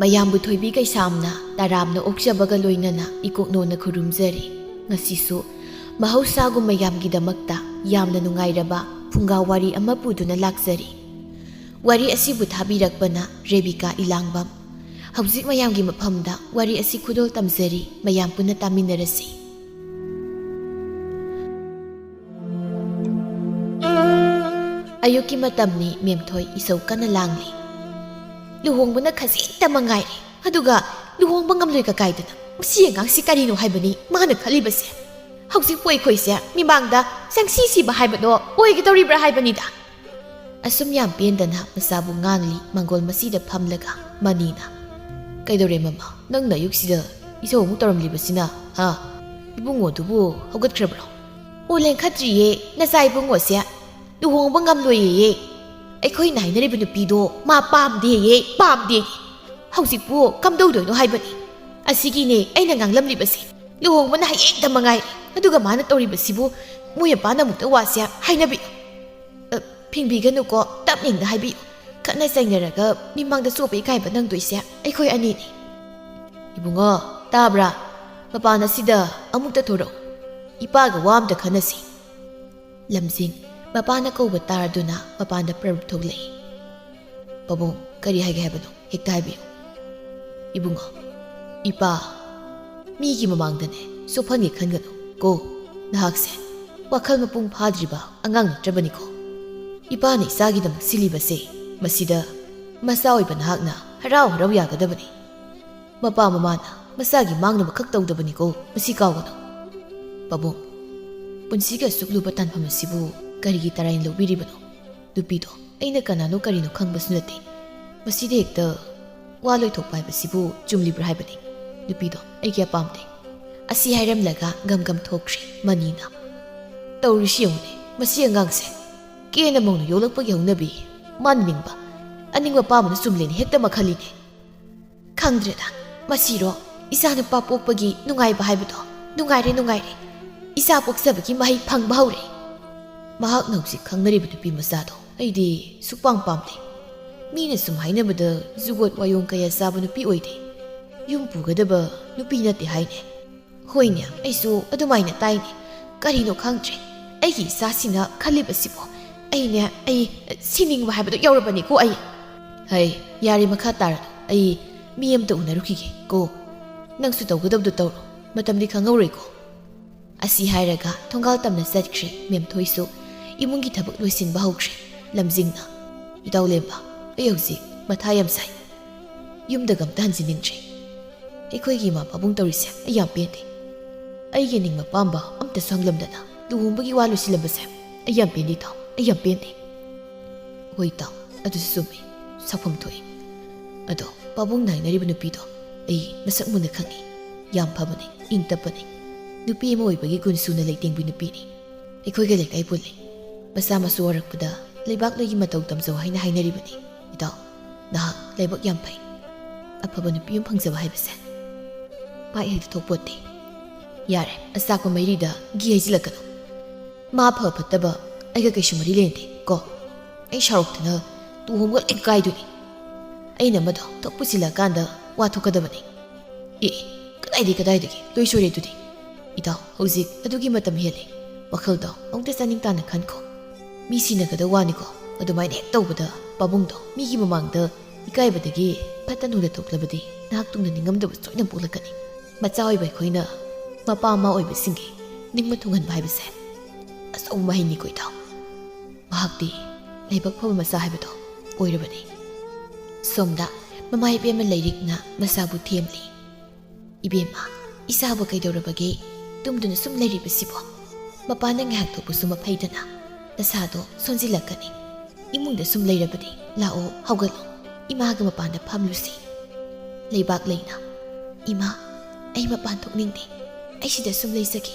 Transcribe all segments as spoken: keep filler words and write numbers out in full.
ꯃꯌꯥꯝꯕꯨ ꯊꯣꯏꯕꯤ ꯀꯩꯁꯥꯝꯅ ꯇꯔꯥꯝꯅ ꯑꯣꯛꯆꯕꯒ ꯂꯣꯏꯅꯅ ꯏꯀꯣꯛꯅꯣꯅ ꯈꯨꯔꯨꯝꯖꯔꯤ꯫ ꯉꯁꯤꯁꯨ ꯃꯍꯧꯁꯥꯒꯨꯝ ꯃꯌꯥꯝꯒꯤꯗꯃꯛꯇ ꯌꯥꯝꯅ ꯅꯨꯡꯉꯥꯏꯔꯕ ꯐꯨꯡꯒꯥ ꯋꯥꯔꯤ ꯑꯃ ꯄꯨꯗꯨꯅ ꯂꯥꯛꯆꯔꯤ꯫ ꯋꯥꯔꯤ ꯑꯁꯤꯕꯨ ꯊꯥꯕꯤꯔꯛꯄꯅ ꯔꯦꯕꯤꯀꯥ ꯏꯂꯥꯡꯕꯝ꯫ ꯍꯧꯖꯤꯛ ꯃꯌꯥꯝꯒꯤ ꯃꯐꯝꯗ ꯋꯥꯔꯤ ꯑꯁꯤ ꯈꯨꯗꯣꯜ ꯇꯝꯖꯔꯤ, ꯃꯌꯥꯝ ꯄꯨꯟꯅ ꯇꯥꯃꯤꯟꯅꯔꯁꯤ꯫ ꯑꯌꯨꯛꯀꯤ ꯃꯇꯝꯅꯤ, ꯃꯦꯝꯊꯣꯏ ꯏꯁꯧ ꯀꯟꯅ ꯂꯥꯡꯂꯤ꯫ ꯂꯨꯍꯣꯡꯕꯅ ꯈꯖꯤꯛꯇ ꯃꯉꯥꯏꯔꯦ, ꯑꯗꯨꯒ ꯂꯨꯍꯣꯡꯕ ꯉꯝꯂꯣꯏ ꯀꯀꯥꯏꯗꯅ ꯃꯁꯤ ꯑꯉꯥꯡꯁꯤ ꯀꯔꯤꯅꯣ ꯍꯥꯏꯕꯅꯤ ꯃꯥꯅ ꯈꯜꯂꯤꯕꯁꯦ꯫ ꯍꯧꯖꯤꯛꯄꯨ ꯑꯩꯈꯣꯏꯁꯦ ꯃꯤꯃꯥꯡꯗ ꯆꯪꯁꯤ ꯁꯤꯕ ꯍꯥꯏꯕꯗꯣ ꯑꯣꯏꯒꯗꯧꯔꯤꯕ꯭ꯔꯥ ꯍꯥꯏꯕꯅꯤꯗ꯫ ꯑꯁꯨꯝ ꯌꯥꯝ ꯄꯦꯟꯗꯅ ꯃꯆꯥꯕꯨ ꯉꯥꯡꯂꯤ ꯃꯪꯒꯣꯜ ꯃꯆꯤꯗ ꯐꯝꯂꯒ ꯃꯅꯤꯅ, "ꯀꯩꯗꯧꯔꯦ ꯃꯃꯥ, ꯅꯪꯅ ꯑꯌꯨꯛꯁꯤꯗ ꯏꯁꯧ ꯑꯃꯨꯛ ꯇꯧꯔꯝꯂꯤꯕꯁꯤꯅ, ꯍꯥ? ꯏꯕꯨꯡꯉꯣꯗꯨꯕꯨ ꯍꯧꯒꯠꯈ꯭ꯔꯕ꯭ꯔꯣ?" "ꯑꯣ, ꯂꯦꯡꯈꯠꯇ꯭ꯔꯤꯌꯦ, ꯅꯆꯥ ꯏꯕꯨꯡꯉꯣꯁꯦ ꯂꯨꯍꯣꯡꯕ ꯉꯝꯂꯣꯏꯌꯦ꯫ ꯑꯩꯈꯣꯏꯅ ꯍꯥꯏꯅꯔꯤꯕ ꯅꯨꯄꯤꯗꯣ ꯃꯥ ꯄꯥꯝꯗꯦꯌꯦ, ꯄꯥꯝꯗꯦ꯫ ꯍꯧꯖꯤꯛꯄꯨ ꯀꯝꯗꯧꯗꯣꯏꯅꯣ ꯍꯥꯏꯕꯅꯤ꯫ ꯑꯁꯤꯒꯤꯅꯦ ꯑꯩꯅ ꯉꯥꯡꯂꯝꯂꯤꯕꯁꯦ꯫ ꯂꯨꯍꯣꯡꯕꯅ ꯍꯌꯦꯡꯗ ꯃꯉꯥꯏꯔꯦ, ꯑꯗꯨꯒ ꯃꯥꯅ ꯇꯧꯔꯤꯕꯁꯤꯕꯨ ꯃꯣꯏ ꯃꯄꯥꯅ ꯑꯃꯨꯛꯇ ꯋꯥꯁꯦ ꯍꯥꯏꯅꯕꯤꯌꯨ꯫ ꯑ, ꯐꯤꯡꯕꯤꯒꯅꯨꯀꯣ, ꯇꯞꯅ ꯏꯪꯅ ꯍꯥꯏꯕꯤꯌꯨ꯫ ꯈꯠꯅ ꯆꯩꯅꯔꯒ ꯃꯤꯃꯥꯡꯗ ꯆꯣꯞꯄ ꯏꯀꯥꯏꯕ ꯅꯪꯗꯣꯏꯁꯦ ꯑꯩꯈꯣꯏ ꯑꯅꯤꯅꯤ꯫ ꯏꯕꯨꯡꯉꯣ, ꯇꯥꯕ꯭ꯔꯥ? ꯃꯄꯥꯟ ꯑꯁꯤꯗ ꯑꯃꯨꯛꯇ ꯊꯣꯔꯛꯎ꯫ ꯏꯄꯥꯒ ꯋꯥ ꯑꯝꯇ ꯈꯟꯅꯁꯤ꯫" ꯂꯝꯖꯤꯡ ꯃꯄꯥꯅ ꯀꯧꯕ ꯇꯥꯔꯗꯨꯅ ꯃꯄꯥꯟꯗ ꯄ꯭ꯔꯞ ꯊꯣꯛꯂꯛꯏ꯫ "ꯄꯥꯕꯨꯡ, ꯀꯔꯤ ꯍꯥꯏꯒꯦ ꯍꯥꯏꯕꯅꯣ? ꯍꯦꯛꯇ ꯍꯥꯏꯕꯤꯌꯨ꯫" "ꯏꯕꯨꯡꯉꯣ, ꯏꯄꯥ, ꯃꯤꯒꯤ ꯃꯃꯥꯡꯗꯅꯦ ꯆꯣꯞꯍꯟꯒꯦ ꯈꯟꯒꯅꯨ ꯀꯣ꯫ ꯅꯍꯥꯛꯁꯦ ꯋꯥꯈꯜ ꯃꯄꯨꯡ ꯐꯥꯗ꯭ꯔꯤꯕ ꯑꯉꯥꯡ ꯅꯠꯇ꯭ꯔꯕꯅꯤꯀꯣ꯫ ꯏꯄꯥꯅ ꯏꯆꯥꯒꯤꯗꯃꯛ ꯁꯤꯜꯂꯤꯕꯁꯦ, ꯃꯁꯤꯗ ꯃꯆꯥ ꯑꯣꯏꯕ ꯅꯍꯥꯛꯅ ꯍꯔꯥꯎ ꯍꯔꯥꯎ ꯌꯥꯒꯗꯕꯅꯤ꯫ ꯃꯄꯥ ꯃꯃꯥꯅ ꯃꯆꯥꯒꯤ ꯃꯥꯡꯅꯕ ꯈꯛ ꯇꯧꯗꯕꯅꯤꯀꯣ, ꯃꯁꯤ ꯀꯥꯎꯒꯅꯨ꯫" "ꯄꯥꯕꯨꯡ, ꯄꯨꯟꯁꯤꯒ ꯆꯨꯞꯂꯨꯕ ꯇꯥꯟꯐꯝ ꯑꯁꯤꯕꯨ ꯀꯔꯤꯒꯤ ꯇꯔꯥꯏꯅ ꯂꯧꯕꯤꯔꯤꯕꯅꯣ? ꯅꯨꯄꯤꯗꯣ ꯑꯩꯅ ꯀꯅꯥꯅꯣ ꯀꯔꯤꯅꯣ ꯈꯪꯕꯁꯨ ꯅꯠꯇꯦ꯫ ꯃꯁꯤꯗ ꯍꯦꯛꯇ ꯋꯥ ꯂꯣꯏꯊꯣꯛꯄ ꯍꯥꯏꯕꯁꯤꯕꯨ ꯆꯨꯝꯂꯤꯕ꯭ꯔꯥ ꯍꯥꯏꯕꯅꯤ꯫ ꯅꯨꯄꯤꯗꯣ ꯑꯩꯒꯤ ꯑꯄꯥꯝꯗꯦ꯫" ꯑꯁꯤ ꯍꯥꯏꯔꯝꯂꯒ ꯒꯝ ꯒꯝ ꯊꯣꯛꯈ꯭ꯔꯦ ꯃꯅꯤꯅ꯫ "ꯇꯧꯔꯤꯁꯤ ꯌꯦꯡꯉꯨꯅꯦ, ꯃꯁꯤ ꯑꯉꯥꯡꯁꯦ ꯀꯦꯅ ꯃꯧꯅ ꯌꯣꯛꯂꯛꯄꯒꯤ ꯍꯧꯅꯕꯤ, ꯃꯥꯅ ꯅꯤꯡꯕ, ꯑꯅꯤꯡꯕ ꯄꯥꯝꯕꯅ ꯆꯨꯝꯂꯦꯅ ꯍꯦꯛꯇ ꯃꯈꯜꯂꯤꯅꯦ꯫ ꯈꯪꯗ꯭ꯔꯦꯗ, ꯃꯁꯤꯔꯣ ꯏꯆꯥ ꯅꯨꯄꯥ ꯄꯣꯛꯄꯒꯤ ꯅꯨꯡꯉꯥꯏꯕ ꯍꯥꯏꯕꯗꯣ? ꯅꯨꯡꯉꯥꯏꯔꯦ, ꯅꯨꯡꯉꯥꯏꯔꯦ꯫ ꯏꯆꯥ ꯄꯣꯛꯆꯕꯒꯤ ꯃꯍꯩ ꯐꯪꯕ ꯍꯧꯔꯦ꯫" "ꯃꯍꯥꯛꯅ ꯍꯧꯖꯤꯛ ꯈꯪꯅꯔꯤꯕ ꯅꯨꯄꯤ ꯃꯆꯥꯗꯣ ꯑꯩꯗꯤ ꯁꯨꯛꯄꯥꯝ ꯄꯥꯝꯗꯦ꯫ ꯃꯤꯅ ꯁꯨꯝ ꯍꯥꯏꯅꯕꯗ ꯖꯨꯒꯣꯠ ꯋꯥꯌꯣꯡ ꯀꯌꯥ ꯆꯥꯕ ꯅꯨꯄꯤ ꯑꯣꯏꯗꯦ꯫ ꯌꯨꯝ ꯄꯨꯒꯗꯕ ꯅꯨꯄꯤ ꯅꯠꯇꯦ ꯍꯥꯏꯅꯦ꯫ ꯍꯣꯏꯅꯦ, ꯑꯩꯁꯨ ꯑꯗꯨꯃꯥꯏꯅ ꯇꯥꯏꯅꯦ꯫ ꯀꯔꯤꯅꯣ ꯈꯪꯗ꯭ꯔꯦ, ꯑꯩꯒꯤ ꯏꯆꯥꯁꯤꯅ ꯈꯜꯂꯤꯕꯁꯤꯕꯣ꯫ ꯑꯩꯅꯦ, ꯑꯩ ꯁꯤꯅꯤꯡꯕ ꯍꯥꯏꯕꯗꯣ ꯌꯧꯔꯕꯅꯤꯀꯣ ꯑꯩ꯫ ꯍꯩ, ꯌꯥꯔꯦ, ꯃꯈꯥ ꯇꯥꯔꯅꯨ꯫ ꯑꯩ ꯃꯤ ꯑꯃꯇ ꯎꯅꯔꯨꯈꯤꯒꯦ ꯀꯣ꯫ ꯅꯪꯁꯨ ꯇꯧꯒꯗꯕꯗꯣ ꯇꯧꯔꯣ, ꯃꯇꯝꯗꯤ ꯈꯪꯍꯧꯔꯣꯏꯀꯣ꯫ ꯑꯁꯤ ꯍꯥꯏꯔꯒ ꯊꯣꯡꯒꯥꯜ ꯇꯝꯅ ꯆꯠꯈ꯭ꯔꯦ꯫ ꯃꯦꯝꯊꯣꯏꯁꯨ ꯏꯃꯨꯡꯒꯤ ꯊꯕꯛ ꯂꯣꯏꯁꯤꯟꯕ ꯍꯧꯈ꯭ꯔꯦ꯫ ꯂꯝꯖꯤꯡꯅ, "ꯏꯇꯥꯎ ꯂꯦꯝꯕ, ꯑꯩ ꯍꯧꯖꯤꯛ ꯃꯊꯥ ꯌꯥꯝ ꯁꯥꯏ꯫ ꯌꯨꯝꯗꯒ ꯑꯝꯇ ꯍꯟꯖꯤꯟꯅꯤꯡꯗ꯭ꯔꯦ꯫ ꯑꯩꯈꯣꯏꯒꯤ ꯏꯃꯥ ꯄꯥꯕꯨꯡ ꯇꯧꯔꯤꯁꯦ ꯑꯩ ꯌꯥꯝ ꯄꯦꯟꯗꯦ꯫ ꯑꯩꯒꯤ ꯅꯤꯡꯕ ꯄꯥꯝꯕ ꯑꯝꯇꯁꯨ ꯍꯪꯂꯝꯗꯅ ꯂꯨꯍꯣꯡꯕꯒꯤ ꯋꯥ ꯂꯣꯏꯁꯤꯜꯂꯝꯕꯁꯦ ꯑꯩ ꯌꯥꯝ ꯄꯦꯟꯗꯦ ꯏꯇꯥꯎ, ꯑꯩ ꯌꯥꯝ ꯄꯦꯟꯗꯦ꯫" "ꯍꯣꯏ ꯏꯇꯥꯎ, ꯑꯗꯨꯁꯨ ꯆꯨꯝꯃꯤ, ꯁꯥꯐꯝ ꯊꯣꯛꯏ꯫ ꯑꯗꯣ ꯄꯥꯕꯨꯡꯅ ꯍꯥꯏꯅꯔꯤꯕ ꯅꯨꯄꯤꯗꯣ ꯑꯩ ꯃꯁꯛ ꯃꯨꯟꯅ ꯈꯪꯏ꯫ ꯌꯥꯝ ꯐꯕꯅꯤ, ꯏꯪ ꯇꯞꯄꯅꯤ꯫ ꯅꯨꯄꯤ ꯑꯃ ꯑꯣꯏꯕꯒꯤ ꯒꯨꯟ ꯁꯨꯅ ꯂꯩꯇꯦꯡꯕꯤ ꯅꯨꯄꯤꯅꯤ꯫ ꯑꯩꯈꯣꯏꯒ ꯂꯩꯀꯥꯏ ꯄꯨꯜꯂꯤ꯫ ꯃꯆꯥ ꯃꯁꯨ ꯑꯣꯏꯔꯛꯄꯗ ꯂꯩꯕꯥꯛ ꯂꯩꯒꯤ ꯃꯇꯧ ꯇꯝꯖꯧ ꯍꯥꯏꯅ ꯍꯥꯏꯅꯔꯤꯕꯅꯤ ꯏꯇꯥꯎ꯫ ꯅꯍꯥꯛ ꯂꯥꯏꯕꯛ ꯌꯥꯝ ꯐꯩ꯫ ꯑꯐꯕ ꯅꯨꯄꯤ ꯑꯃ ꯐꯪꯖꯕ ꯍꯥꯏꯕꯁꯦ ꯄꯥꯛ ꯍꯦꯛꯇ ꯊꯣꯛꯄꯣꯠꯇꯦ꯫" "ꯌꯥꯔꯦ, ꯑꯆꯥꯛꯄ ꯃꯩꯔꯤꯗ ꯘꯤ ꯍꯩꯖꯤꯜꯂꯛꯀꯅꯨ꯫ ꯃꯥ ꯐ ꯐꯠꯇꯕ ꯑꯩꯒ ꯀꯩꯁꯨ ꯃꯔꯤ ꯂꯩꯅꯗꯦ ꯀꯣ꯫ ꯑꯩ ꯁꯥꯎꯔꯛꯇꯅ ꯇꯨꯍꯣꯝꯒ ꯂꯣꯏ ꯀꯥꯏꯗꯣꯏꯅꯤ꯫ ꯑꯩꯅ ꯑꯃꯗꯣ ꯊꯣꯛ ꯄꯨꯁꯤꯜꯂꯛꯑꯀꯥꯟꯗ ꯋꯥ ꯊꯣꯛꯀꯗꯕꯅꯤ꯫" "ꯑꯦ, ꯀꯗꯥꯏꯗꯒꯤ, ꯀꯗꯥꯏꯗꯒꯤ? ꯂꯣꯏ ꯁꯣꯏꯔꯦ ꯑꯗꯨꯗꯤ꯫" "ꯏꯇꯥꯎ, ꯍꯧꯖꯤꯛ ꯑꯗꯨꯒꯤ ꯃꯇꯝ ꯍꯦꯜꯂꯦ꯫ ꯋꯥꯈꯜꯗꯣ ꯑꯃꯨꯛꯇ ꯆꯥꯅꯤꯡ ꯇꯥꯅ ꯈꯟꯈꯣ꯫ ꯃꯤ ꯁꯤꯟꯅꯒꯗꯧ ꯋꯥꯅꯤꯀꯣ꯫ ꯑꯗꯨꯃꯥꯏꯅ ꯍꯦꯛ ꯇꯧꯕꯗ ꯄꯥꯕꯨꯡꯗꯣ ꯃꯤꯒꯤ ꯃꯃꯥꯡꯗ ꯏꯀꯥꯏꯕꯗꯒꯤ ꯐꯠꯇ ꯅꯨꯡꯗ ꯊꯣꯛꯂꯕꯗꯤ ꯅꯍꯥꯛ ꯇꯨꯡꯗ ꯅꯤꯡꯉꯝꯗꯕ ꯁꯣꯏꯗꯅ ꯄꯣꯛꯂꯛꯀꯅꯤ꯫" ꯃꯆꯥ ꯑꯣꯏꯕ ꯑꯩꯈꯣꯏꯅ ꯃꯄꯥ ꯃꯃꯥ ꯑꯣꯏꯕꯁꯤꯡꯒꯤ ꯅꯤꯡꯕ ꯊꯨꯡꯍꯟꯕ ꯍꯥꯏꯕꯁꯦ ꯑꯆꯧꯕ ꯃꯍꯩꯅꯤꯀꯣ ꯏꯇꯥꯎ꯫ ꯃꯍꯥꯛꯇꯤ ꯂꯥꯏꯕꯛ ꯐꯕ ꯃꯆꯥ ꯍꯥꯏꯕꯗꯣ ꯑꯣꯏꯔꯕꯅꯤ꯫ ꯁꯣꯝꯗ ꯃꯃꯥ ꯏꯕꯦꯝꯃ ꯂꯩꯔꯤꯛꯅ ꯃꯆꯥꯕꯨ ꯊꯦꯝꯂꯤ꯫ "ꯏꯕꯦꯝꯃ, ꯏꯆꯥꯕꯨ ꯀꯩꯗꯧꯔꯕꯒꯦ? ꯇꯨꯝꯗꯨꯅ ꯁꯨꯝ ꯂꯩꯔꯤꯕꯁꯤꯕꯣ? ꯃꯄꯥꯟꯗ ꯉꯥꯏꯍꯥꯛ ꯊꯣꯛꯄꯁꯨ ꯃꯐꯩꯗꯅ꯫ ꯅꯁꯥꯗꯣ ꯁꯣꯟꯖꯤꯜꯂꯛꯀꯅꯤ꯫ ꯏꯃꯨꯡꯗ ꯁꯨꯝ ꯂꯩꯔꯕꯗꯤ ꯂꯥꯛꯑꯣ, ꯍꯧꯒꯠꯂꯣ꯫ ꯏꯃꯥꯒ ꯃꯄꯥꯟꯗ ꯐꯝꯂꯨꯁꯤ꯫" ꯂꯩꯕꯥꯛ ꯂꯩꯅ, "ꯏꯃꯥ, ꯑꯩ ꯃꯄꯥꯟ ꯊꯣꯛꯅꯤꯡꯗꯦ꯫ ꯑꯩ ꯁꯤꯗ ꯁꯨꯝ ꯂꯩꯖꯒꯦ꯫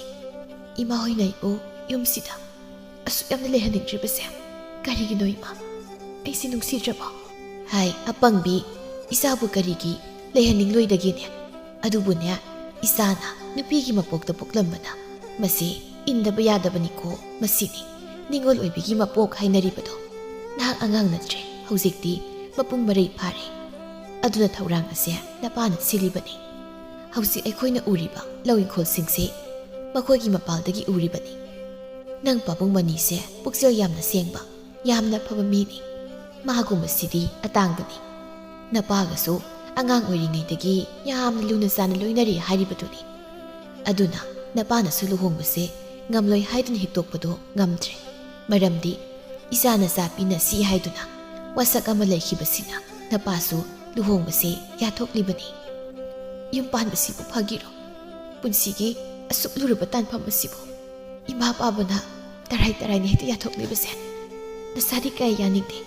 ꯏꯃꯥ ꯍꯣꯏ ꯂꯩꯀꯣ ꯌꯨꯝꯁꯤꯗ꯫ ꯑꯁꯨꯛ ꯌꯥꯝꯅ ꯂꯩꯍꯟꯅꯤꯡꯗ꯭ꯔꯤꯕꯁꯦ ꯀꯔꯤꯒꯤꯅꯣ ꯏꯃꯥ? ꯑꯩꯁꯤ ꯅꯨꯡꯁꯤꯗ꯭ꯔꯕꯣ?" "ꯍꯥꯏ, ꯑꯄꯪꯕꯤ, ꯏꯆꯥꯕꯨ ꯀꯔꯤꯒꯤ ꯂꯩꯍꯟꯅꯤꯡꯂꯣꯏꯗꯒꯦꯅꯦ? ꯑꯗꯨꯕꯨꯅꯦ, ꯏꯆꯥꯅ ꯅꯨꯄꯤꯒꯤ ꯃꯄꯣꯛꯇ ꯄꯣꯛꯂꯝꯕꯅ ꯃꯁꯤ ꯏꯟꯗꯕ ꯌꯥꯗꯕꯅꯤꯀꯣ꯫ ꯃꯁꯤꯅꯤ ꯅꯤꯡꯉꯣꯜ ꯑꯣꯏꯕꯤꯒꯤ ꯃꯄꯣꯛ ꯍꯥꯏꯅꯔꯤꯕꯗꯣ꯫ ꯅꯍꯥꯛ ꯑꯉꯥꯡ ꯅꯠꯇ꯭ꯔꯦ, ꯍꯧꯖꯤꯛꯇꯤ ꯃꯄꯨꯡ ꯃꯔꯩ ꯐꯥꯔꯦ꯫ ꯑꯗꯨꯅ ꯊꯧꯔꯥꯡ ꯑꯁꯦ ꯅꯄꯥꯅ ꯁꯤꯜꯂꯤꯕꯅꯤ꯫ ꯍꯧꯖꯤꯛ ꯑꯩꯈꯣꯏꯅ ꯎꯔꯤꯕ ꯂꯧ ꯏꯪꯈꯣꯜꯁꯤꯡꯁꯦ ꯃꯈꯣꯏꯒꯤ ꯃꯄꯥꯜꯗꯒꯤ ꯎꯔꯤꯕꯅꯤ꯫ ꯅꯪ ꯄꯥꯕꯨꯡ ꯃꯅꯤꯁꯦ ꯄꯨꯛꯆꯦꯜ ꯌꯥꯝꯅ ꯁꯦꯡꯕ, ꯌꯥꯝꯅ ꯐꯕ ꯃꯤꯅꯤ꯫ ꯃꯥꯒꯨꯝꯕꯁꯤꯗꯤ ꯑꯇꯥꯡꯕꯅꯤ꯫ ꯅꯄꯥꯒꯁꯨ ꯑꯉꯥꯡ ꯑꯣꯏꯔꯤꯉꯩꯗꯒꯤ ꯌꯥꯝꯅ ꯂꯨꯅ ꯆꯥꯟꯅ ꯂꯣꯏꯅꯔꯤ ꯍꯥꯏꯔꯤꯕꯗꯨꯅꯤ꯫ ꯑꯗꯨꯅ ꯅꯄꯥꯅꯁꯨ ꯂꯨꯍꯣꯡꯕꯁꯦ ꯉꯝꯂꯣꯏ ꯍꯥꯏꯗꯨꯅ ꯍꯤꯛꯇꯣꯛꯄꯗꯣ ꯉꯝꯗ꯭ꯔꯦ꯫ ꯃꯔꯝꯗꯤ ꯏꯆꯥ ꯅꯆꯥ ꯄꯤꯅꯁꯤ ꯍꯥꯏꯗꯨꯅ ꯋꯥꯁꯛ ꯑꯃ ꯂꯩꯈꯤꯕꯁꯤꯅ ꯅꯄꯥꯁꯨ ꯂꯨꯍꯣꯡꯕꯁꯦ ꯌꯥꯊꯣꯛꯂꯤꯕꯅꯤ꯫ ꯌꯨꯝ ꯄꯥꯟꯕꯁꯤꯕꯨ ꯐꯒꯤꯔꯣ? ꯄꯨꯟꯁꯤꯒꯤ ꯑꯁꯨꯛ ꯂꯨꯔꯕ ꯇꯥꯟꯐꯝ ꯑꯁꯤꯕꯨ ꯏꯃꯥ ꯄꯥꯕꯅ ꯇꯔꯥꯏ ꯇꯔꯥꯏꯅ ꯍꯦꯛꯇ ꯌꯥꯊꯣꯛꯂꯤꯕꯁꯦ ꯅꯁꯥꯗꯤ ꯀꯌꯥ ꯌꯥꯅꯤꯡꯗꯦ꯫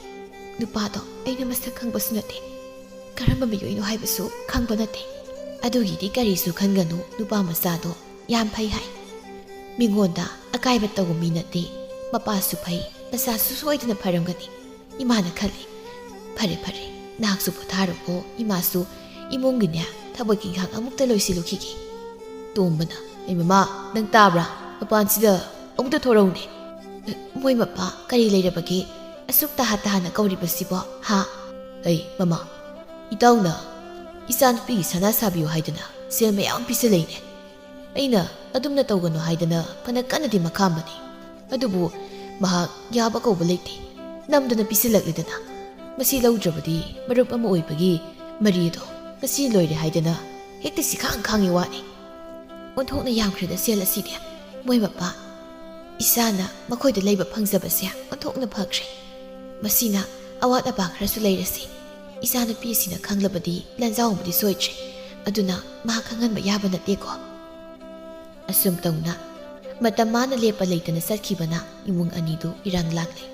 ꯅꯨꯄꯥꯗꯣ ꯑꯩꯅ ꯃꯁꯛ ꯈꯪꯕꯁꯨ ꯅꯠꯇꯦ, ꯀꯔꯝꯕ ꯃꯤꯑꯣꯏꯅꯣ ꯍꯥꯏꯕꯁꯨ ꯈꯪꯕ ꯅꯠꯇꯦ꯫ ꯑꯗꯨꯒꯤꯗꯤ ꯀꯔꯤꯁꯨ ꯈꯟꯒꯅꯨ, ꯅꯨꯄꯥ ꯃꯆꯥꯗꯣ ꯌꯥꯝ ꯐꯩ ꯍꯥꯏ꯫ ꯃꯤꯉꯣꯟꯗ ꯑꯀꯥꯏꯕ ꯇꯧꯕ ꯃꯤ ꯅꯠꯇꯦ꯫ ꯃꯄꯥꯁꯨ ꯐꯩ, ꯃꯆꯥꯁꯨ ꯁꯣꯏꯗꯅ ꯐꯔꯝꯒꯅꯤ꯫ ꯏꯃꯥꯅ ꯈꯜꯂꯤ, "ꯐꯔꯦ ꯐꯔꯦ, ꯅꯍꯥꯛꯁꯨ ꯄꯣꯊꯥꯔꯣꯀꯣ, ꯏꯃꯥꯁꯨ ꯏꯃꯨꯡꯒꯤꯅꯦ ꯊꯕꯛ ꯏꯪꯈꯥꯡ ꯑꯃꯨꯛꯇ ꯂꯣꯏꯁꯤꯜꯂꯨꯈꯤꯒꯦ"꯫ ꯇꯣꯝꯕꯅ, "ꯑꯩ ꯃꯃꯥ, ꯅꯪ ꯇꯥꯕ꯭ꯔꯥ? ꯃꯄꯥꯟꯁꯤꯗ ꯑꯃꯨꯛꯇ ꯊꯣꯔꯛꯎꯅꯦ"꯫ "ꯃꯣꯏ ꯃꯄꯥ ꯀꯔꯤ ꯂꯩꯔꯕꯒꯦ? ꯑꯁꯨꯛ ꯇꯍꯥ ꯇꯍꯥꯅ ꯀꯧꯔꯤꯕꯁꯤꯕꯣ, ꯍꯥ?" "ꯑꯩ ꯃꯃꯥ, ꯏꯇꯥꯎꯅ ꯏꯆꯥꯅꯨꯄꯤꯒꯤ ꯁꯅꯥ ꯁꯥꯕꯤꯌꯨ ꯍꯥꯏꯗꯨꯅ ꯁꯦꯜ ꯃꯌꯥꯝ ꯄꯤꯁꯤꯜꯂꯛꯏꯅꯦ꯫ ꯑꯩꯅ ꯑꯗꯨꯝꯅ ꯇꯧꯒꯅꯨ ꯍꯥꯏꯗꯅ ꯐꯅ ꯀꯟꯅꯗꯤ ꯃꯈꯥꯝꯕꯅꯤ꯫ ꯑꯗꯨꯕꯨ ꯃꯍꯥꯛ ꯌꯥꯕ ꯀꯧꯕ ꯂꯩꯇꯦ꯫ ꯅꯝꯗꯅ ꯄꯤꯁꯤꯜꯂꯛꯂꯤꯗꯅ꯫ ꯃꯁꯤ ꯂꯧꯗ꯭ꯔꯕꯗꯤ ꯃꯔꯨꯞ ꯑꯃ ꯑꯣꯏꯕꯒꯤ ꯃꯔꯤ ꯑꯗꯣ ꯉꯁꯤ ꯂꯣꯏꯔꯦ ꯍꯥꯏꯗꯅ ꯍꯦꯛꯇ ꯁꯤꯈꯥꯡ ꯈꯥꯡꯉꯤ ꯋꯥꯅꯤ꯫ ꯑꯣꯟꯊꯣꯛꯅ ꯌꯥꯝꯈ꯭ꯔꯦꯗ ꯁꯦꯜ ꯑꯁꯤꯗꯤ꯫ ꯃꯣꯏ ꯃꯄꯥ, ꯏꯆꯥꯅ ꯃꯈꯣꯏꯗ ꯂꯩꯕ ꯐꯪꯖꯕꯁꯦ ꯑꯣꯟꯊꯣꯛꯅ ꯐꯈ꯭ꯔꯦ꯫ ꯃꯁꯤꯅ ꯑꯋꯥꯠ ꯑꯄꯥ ꯈꯔꯁꯨ ꯂꯩꯔꯁꯤ꯫ ꯏꯆꯥꯅꯨꯄꯤ ꯑꯁꯤꯅ ꯈꯪꯂꯕꯗꯤ ꯂꯥꯟꯖꯥꯎ ꯑꯃꯗꯤ ꯁꯣꯏꯗ꯭ꯔꯦ꯫ ꯑꯗꯨꯅ ꯃꯍꯥꯛ ꯈꯪꯍꯟꯕ ꯌꯥꯕ ꯅꯠꯇꯦꯀꯣ"꯫ ꯑꯁꯨꯝ ꯇꯧꯅ ꯃꯇꯝ ꯃꯥꯅ ꯂꯦꯞꯄ ꯂꯩꯇꯅ ꯆꯠꯈꯤꯕꯅ ꯏꯃꯨꯡ ꯑꯅꯤꯗꯨ ꯏꯔꯥꯡ ꯂꯥꯡꯂꯦ꯫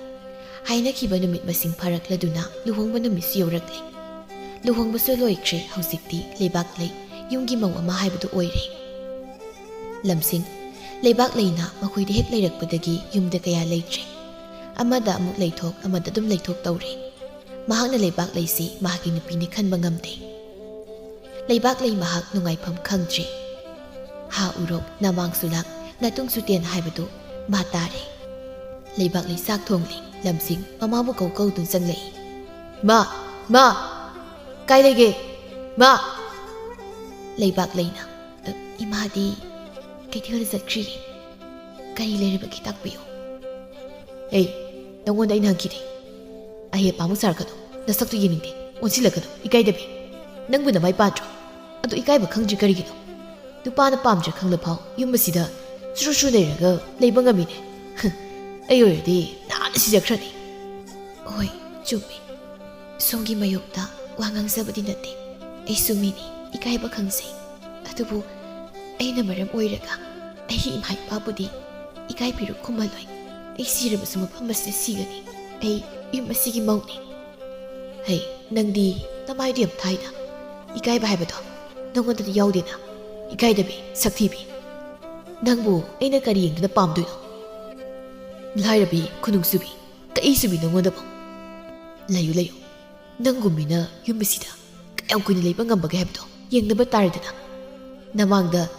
ꯍꯥꯏꯅꯈꯤꯕ ꯅꯨꯃꯤꯠ ꯃꯁꯤꯡ ꯐꯥꯔꯛꯂꯗꯨꯅ ꯂꯨꯍꯣꯡꯕ ꯅꯨꯃꯤꯠꯁꯨ ꯌꯧꯔꯛꯂꯦ꯫ ꯂꯨꯍꯣꯡꯕꯁꯨ ꯂꯣꯏꯈ꯭ꯔꯦ꯫ ꯍꯧꯖꯤꯛꯇꯤ ꯂꯩꯕꯥꯛ ꯂꯩ, ꯌꯨꯝꯒꯤ ꯃꯧ ꯑꯃ ꯍꯥꯏꯕꯗꯨ ꯑꯣꯏꯔꯦ꯫ ꯂꯝꯁꯤꯡ, ꯂꯩꯕꯥꯛ ꯂꯩꯅ ꯃꯈꯣꯏꯗ ꯍꯦꯛ ꯂꯩꯔꯛꯄꯗꯒꯤ ꯌꯨꯝꯗ ꯀꯌꯥ ꯂꯩꯇ꯭ꯔꯦ꯫ ꯑꯃꯗ ꯑꯃꯨꯛ ꯂꯩꯊꯣꯛ, ꯑꯃꯗ ꯑꯗꯨꯝ ꯂꯩꯊꯣꯛ ꯇꯧꯔꯦ꯫ ꯃꯍꯥꯛꯅ ꯂꯩꯕꯥꯛ ꯂꯩꯁꯤ ꯃꯍꯥꯛꯀꯤ ꯅꯨꯄꯤꯅꯤ ꯈꯟꯕ ꯉꯝꯗꯦ꯫ ꯂꯩꯕꯥꯛ ꯂꯩ ꯃꯍꯥꯛ ꯅꯨꯡꯉꯥꯏꯐꯝ ꯈꯪꯗ꯭ꯔꯦ꯫ ꯍꯥ ꯎꯔꯣꯛ, ꯅꯃꯥꯡꯁꯨ ꯂꯥꯛ, ꯅꯇꯨꯡꯁꯨ ꯇꯦꯟ ꯍꯥꯏꯕꯗꯨ ꯃꯥ ꯇꯥꯔꯦ꯫ ꯂꯩꯕꯥꯛ ꯂꯩ ꯆꯥꯛ ꯊꯣꯡꯂꯤ꯫ ꯂꯝꯁꯤꯡ ꯃꯃꯥꯕꯨ ꯀꯧ ꯀꯧꯗꯨꯅ ꯆꯪꯂꯛꯏ꯫ "ꯃꯥ!" ꯃꯥ! ꯀꯥꯏ ꯂꯩꯒꯦ? ꯃꯥ! ꯂꯩꯕꯥꯛ ꯂꯩꯅ꯫ ꯑ, ꯏꯃꯥꯗꯤ ꯀꯩꯊꯦꯜꯗ ꯆꯠꯈ꯭ꯔꯤ꯫ ꯀꯔꯤ ꯂꯩꯔꯕꯒꯦ ꯇꯥꯛꯄꯤꯌꯨ꯫ ꯑꯦ, ꯅꯪꯉꯣꯟꯗ ꯑꯩꯅ ꯍꯪꯈꯤꯗꯦ꯫ ꯑꯍꯦ ꯑꯄꯥꯃꯨꯛ ꯁꯥꯔꯛꯀꯅꯨ꯫ ꯅꯁꯛꯇꯨ ꯌꯦꯡꯅꯤꯡꯗꯦ꯫ ꯑꯣꯟꯁꯤꯜꯂꯛꯀꯅꯨ꯫ ꯏꯀꯥꯏꯗꯕꯤ꯫ ꯅꯪꯕꯨ ꯅꯃꯥꯏ ꯄꯥꯟꯗ꯭ꯔꯣ? ꯑꯗꯨ ꯏꯀꯥꯏꯕ ꯈꯪꯗ꯭ꯔꯤ ꯀꯔꯤꯒꯤꯅꯣ? ꯅꯨꯄꯥꯅ ꯄꯥꯝꯗ꯭ꯔꯦ ꯈꯪꯂꯐꯥꯎ ꯌꯨꯝ ꯑꯁꯤꯗ ꯆꯨꯔꯨ ꯆꯨꯔꯨ ꯂꯩꯔꯒ ꯂꯩꯕ ꯉꯝꯃꯤꯅꯦ꯫ ꯑꯩ ꯑꯣꯏꯔꯗꯤ ꯅꯍꯥꯟꯅ ꯁꯤꯖꯈ꯭ꯔꯅꯤ꯫ ꯍꯣꯏ, ꯆꯨꯝꯃꯤ꯫ ꯁꯣꯝꯒꯤ ꯃꯥꯌꯣꯛꯇ ꯋꯥ ꯉꯥꯡꯖꯕꯗꯤ ꯅꯠꯇꯦ꯫ ꯑꯩꯁꯨ ꯃꯤꯅꯤ, ꯏꯀꯥꯏꯕ ꯈꯪꯖꯩ꯫ ꯑꯗꯨꯕꯨ ꯑꯩꯅ ꯃꯔꯝ ꯑꯣꯏꯔꯒ ꯑꯩꯒꯤ ꯏꯃꯥ ꯏꯄꯥꯕꯨꯗꯤ ꯏꯀꯥꯏ ꯐꯤꯔꯨꯛ ꯈꯨꯝꯍꯜꯂꯣꯏ꯫ ꯑꯩ ꯁꯤꯔꯕꯁꯨ ꯃꯐꯝ ꯑꯁꯤꯗ ꯁꯤꯒꯅꯤ꯫ ꯑꯩ ꯌꯨꯝ ꯑꯁꯤꯒꯤ ꯃꯧꯅꯤ꯫ ꯍꯩ, ꯅꯪꯗꯤ ꯅꯃꯥꯏꯗꯨ ꯌꯥꯝ ꯊꯥꯏꯗ꯫ ꯏꯀꯥꯏꯕ ꯍꯥꯏꯕꯗꯣ ꯅꯪꯉꯣꯟꯗꯗꯤ ꯌꯥꯎꯗꯦꯅ꯫ ꯏꯀꯥꯏꯗꯕꯤ, ꯁꯛꯊꯤꯕꯤ꯫ ꯅꯪꯕꯨ ꯑꯩꯅ ꯀꯔꯤ ꯌꯦꯡꯗꯨꯅ ꯄꯥꯝꯗꯣꯏꯅꯣ? ꯂꯥꯏꯔꯕꯤ, ꯈꯨꯅꯨꯡꯁꯨꯕꯤ, ꯀꯛꯏ ꯆꯨꯕꯤ ꯅꯪꯉꯣꯟꯗꯕꯨ꯫ ꯂꯩꯌꯨ, ꯂꯩꯌꯨ꯫ ꯅꯪꯒꯨꯝ ꯃꯤꯅ ꯌꯨꯝ ꯑꯁꯤꯗ ꯀꯌꯥꯝ ꯀꯨꯏꯅ ꯂꯩꯕ ꯉꯝꯕꯒꯦ ꯍꯥꯏꯕꯗꯣ ꯌꯦꯡꯅꯕ ꯇꯥꯔꯦꯗꯅ꯫ ꯅꯃꯥꯡꯗ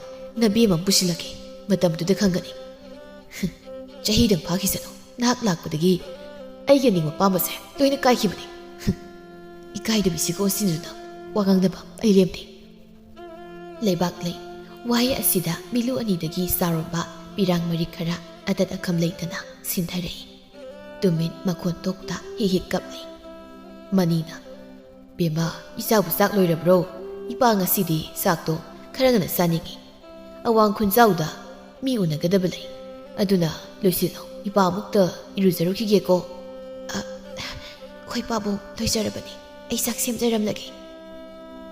ꯅꯕꯦꯝ ꯑꯃ ꯄꯨꯁꯤꯜꯂꯛꯀꯦ, ꯃꯇꯝꯗꯨꯗ ꯈꯪꯒꯅꯤ꯫ ꯍꯨꯝ, ꯆꯍꯤꯗꯪ ꯐꯥꯈꯤꯁꯅꯨ, ꯅꯍꯥꯛ ꯂꯥꯛꯄꯗꯒꯤ ꯑꯩꯒꯤ ꯑꯅꯤꯡꯕ ꯑꯄꯥꯝꯕꯁꯦ ꯂꯣꯏꯅ ꯀꯥꯏꯈꯤꯕꯅꯤ꯫ ꯍꯨꯝ, ꯏꯀꯥꯏꯗꯕꯤꯁꯤꯒ ꯑꯣꯟꯁꯤꯟꯗꯨꯅ ꯋꯥ ꯉꯥꯡꯅꯕ ꯑꯩ ꯂꯦꯝꯗꯦ꯫ ꯂꯩꯕꯥꯛ ꯂꯩ꯫ ꯋꯥꯍꯩ ꯑꯁꯤꯗ ꯃꯤꯂꯨ ꯑꯅꯤꯗꯒꯤ ꯆꯥꯔꯣꯟꯕ ꯄꯤꯔꯥꯡ ꯃꯔꯤꯛ ꯈꯔ ꯑꯇꯠ ꯑꯈꯝ ꯂꯩꯇꯅ ꯁꯤꯟꯊꯔꯛꯏ꯫ ꯇꯨꯃꯤꯟ ꯃꯈꯣꯟ ꯊꯣꯛꯇ ꯍꯤꯛ ꯍꯤꯛ ꯀꯞꯂꯤ꯫ ꯃꯅꯤꯅ, "ꯕꯦꯝꯃ, ꯏꯆꯥꯕꯨ ꯆꯥꯛ ꯂꯣꯏꯔꯕ꯭ꯔꯣ? ꯏꯄꯥ ꯉꯁꯤꯗꯤ ꯆꯥꯛꯇꯣ ꯈꯔ ꯉꯟꯅ ꯆꯥꯅꯤꯡꯏ꯫ ꯑꯋꯥꯡ ꯈꯨꯟꯖꯥꯎꯗ ꯃꯤ ꯎꯅꯒꯗꯕ ꯂꯩ꯫ ꯑꯗꯨꯅ ꯂꯣꯏꯁꯤꯜꯂꯣ꯫ ꯏꯄꯥ ꯑꯃꯨꯛꯇ ꯏꯔꯨꯖꯔꯨꯈꯤꯒꯦꯀꯣ꯫" "ꯑ, ꯍꯣꯏ ꯄꯥꯕꯨꯡ, ꯂꯣꯏꯖꯔꯕꯅꯤ꯫ ꯑꯩ ꯆꯥꯛ ꯁꯦꯝꯖꯔꯝꯂꯒꯦ꯫"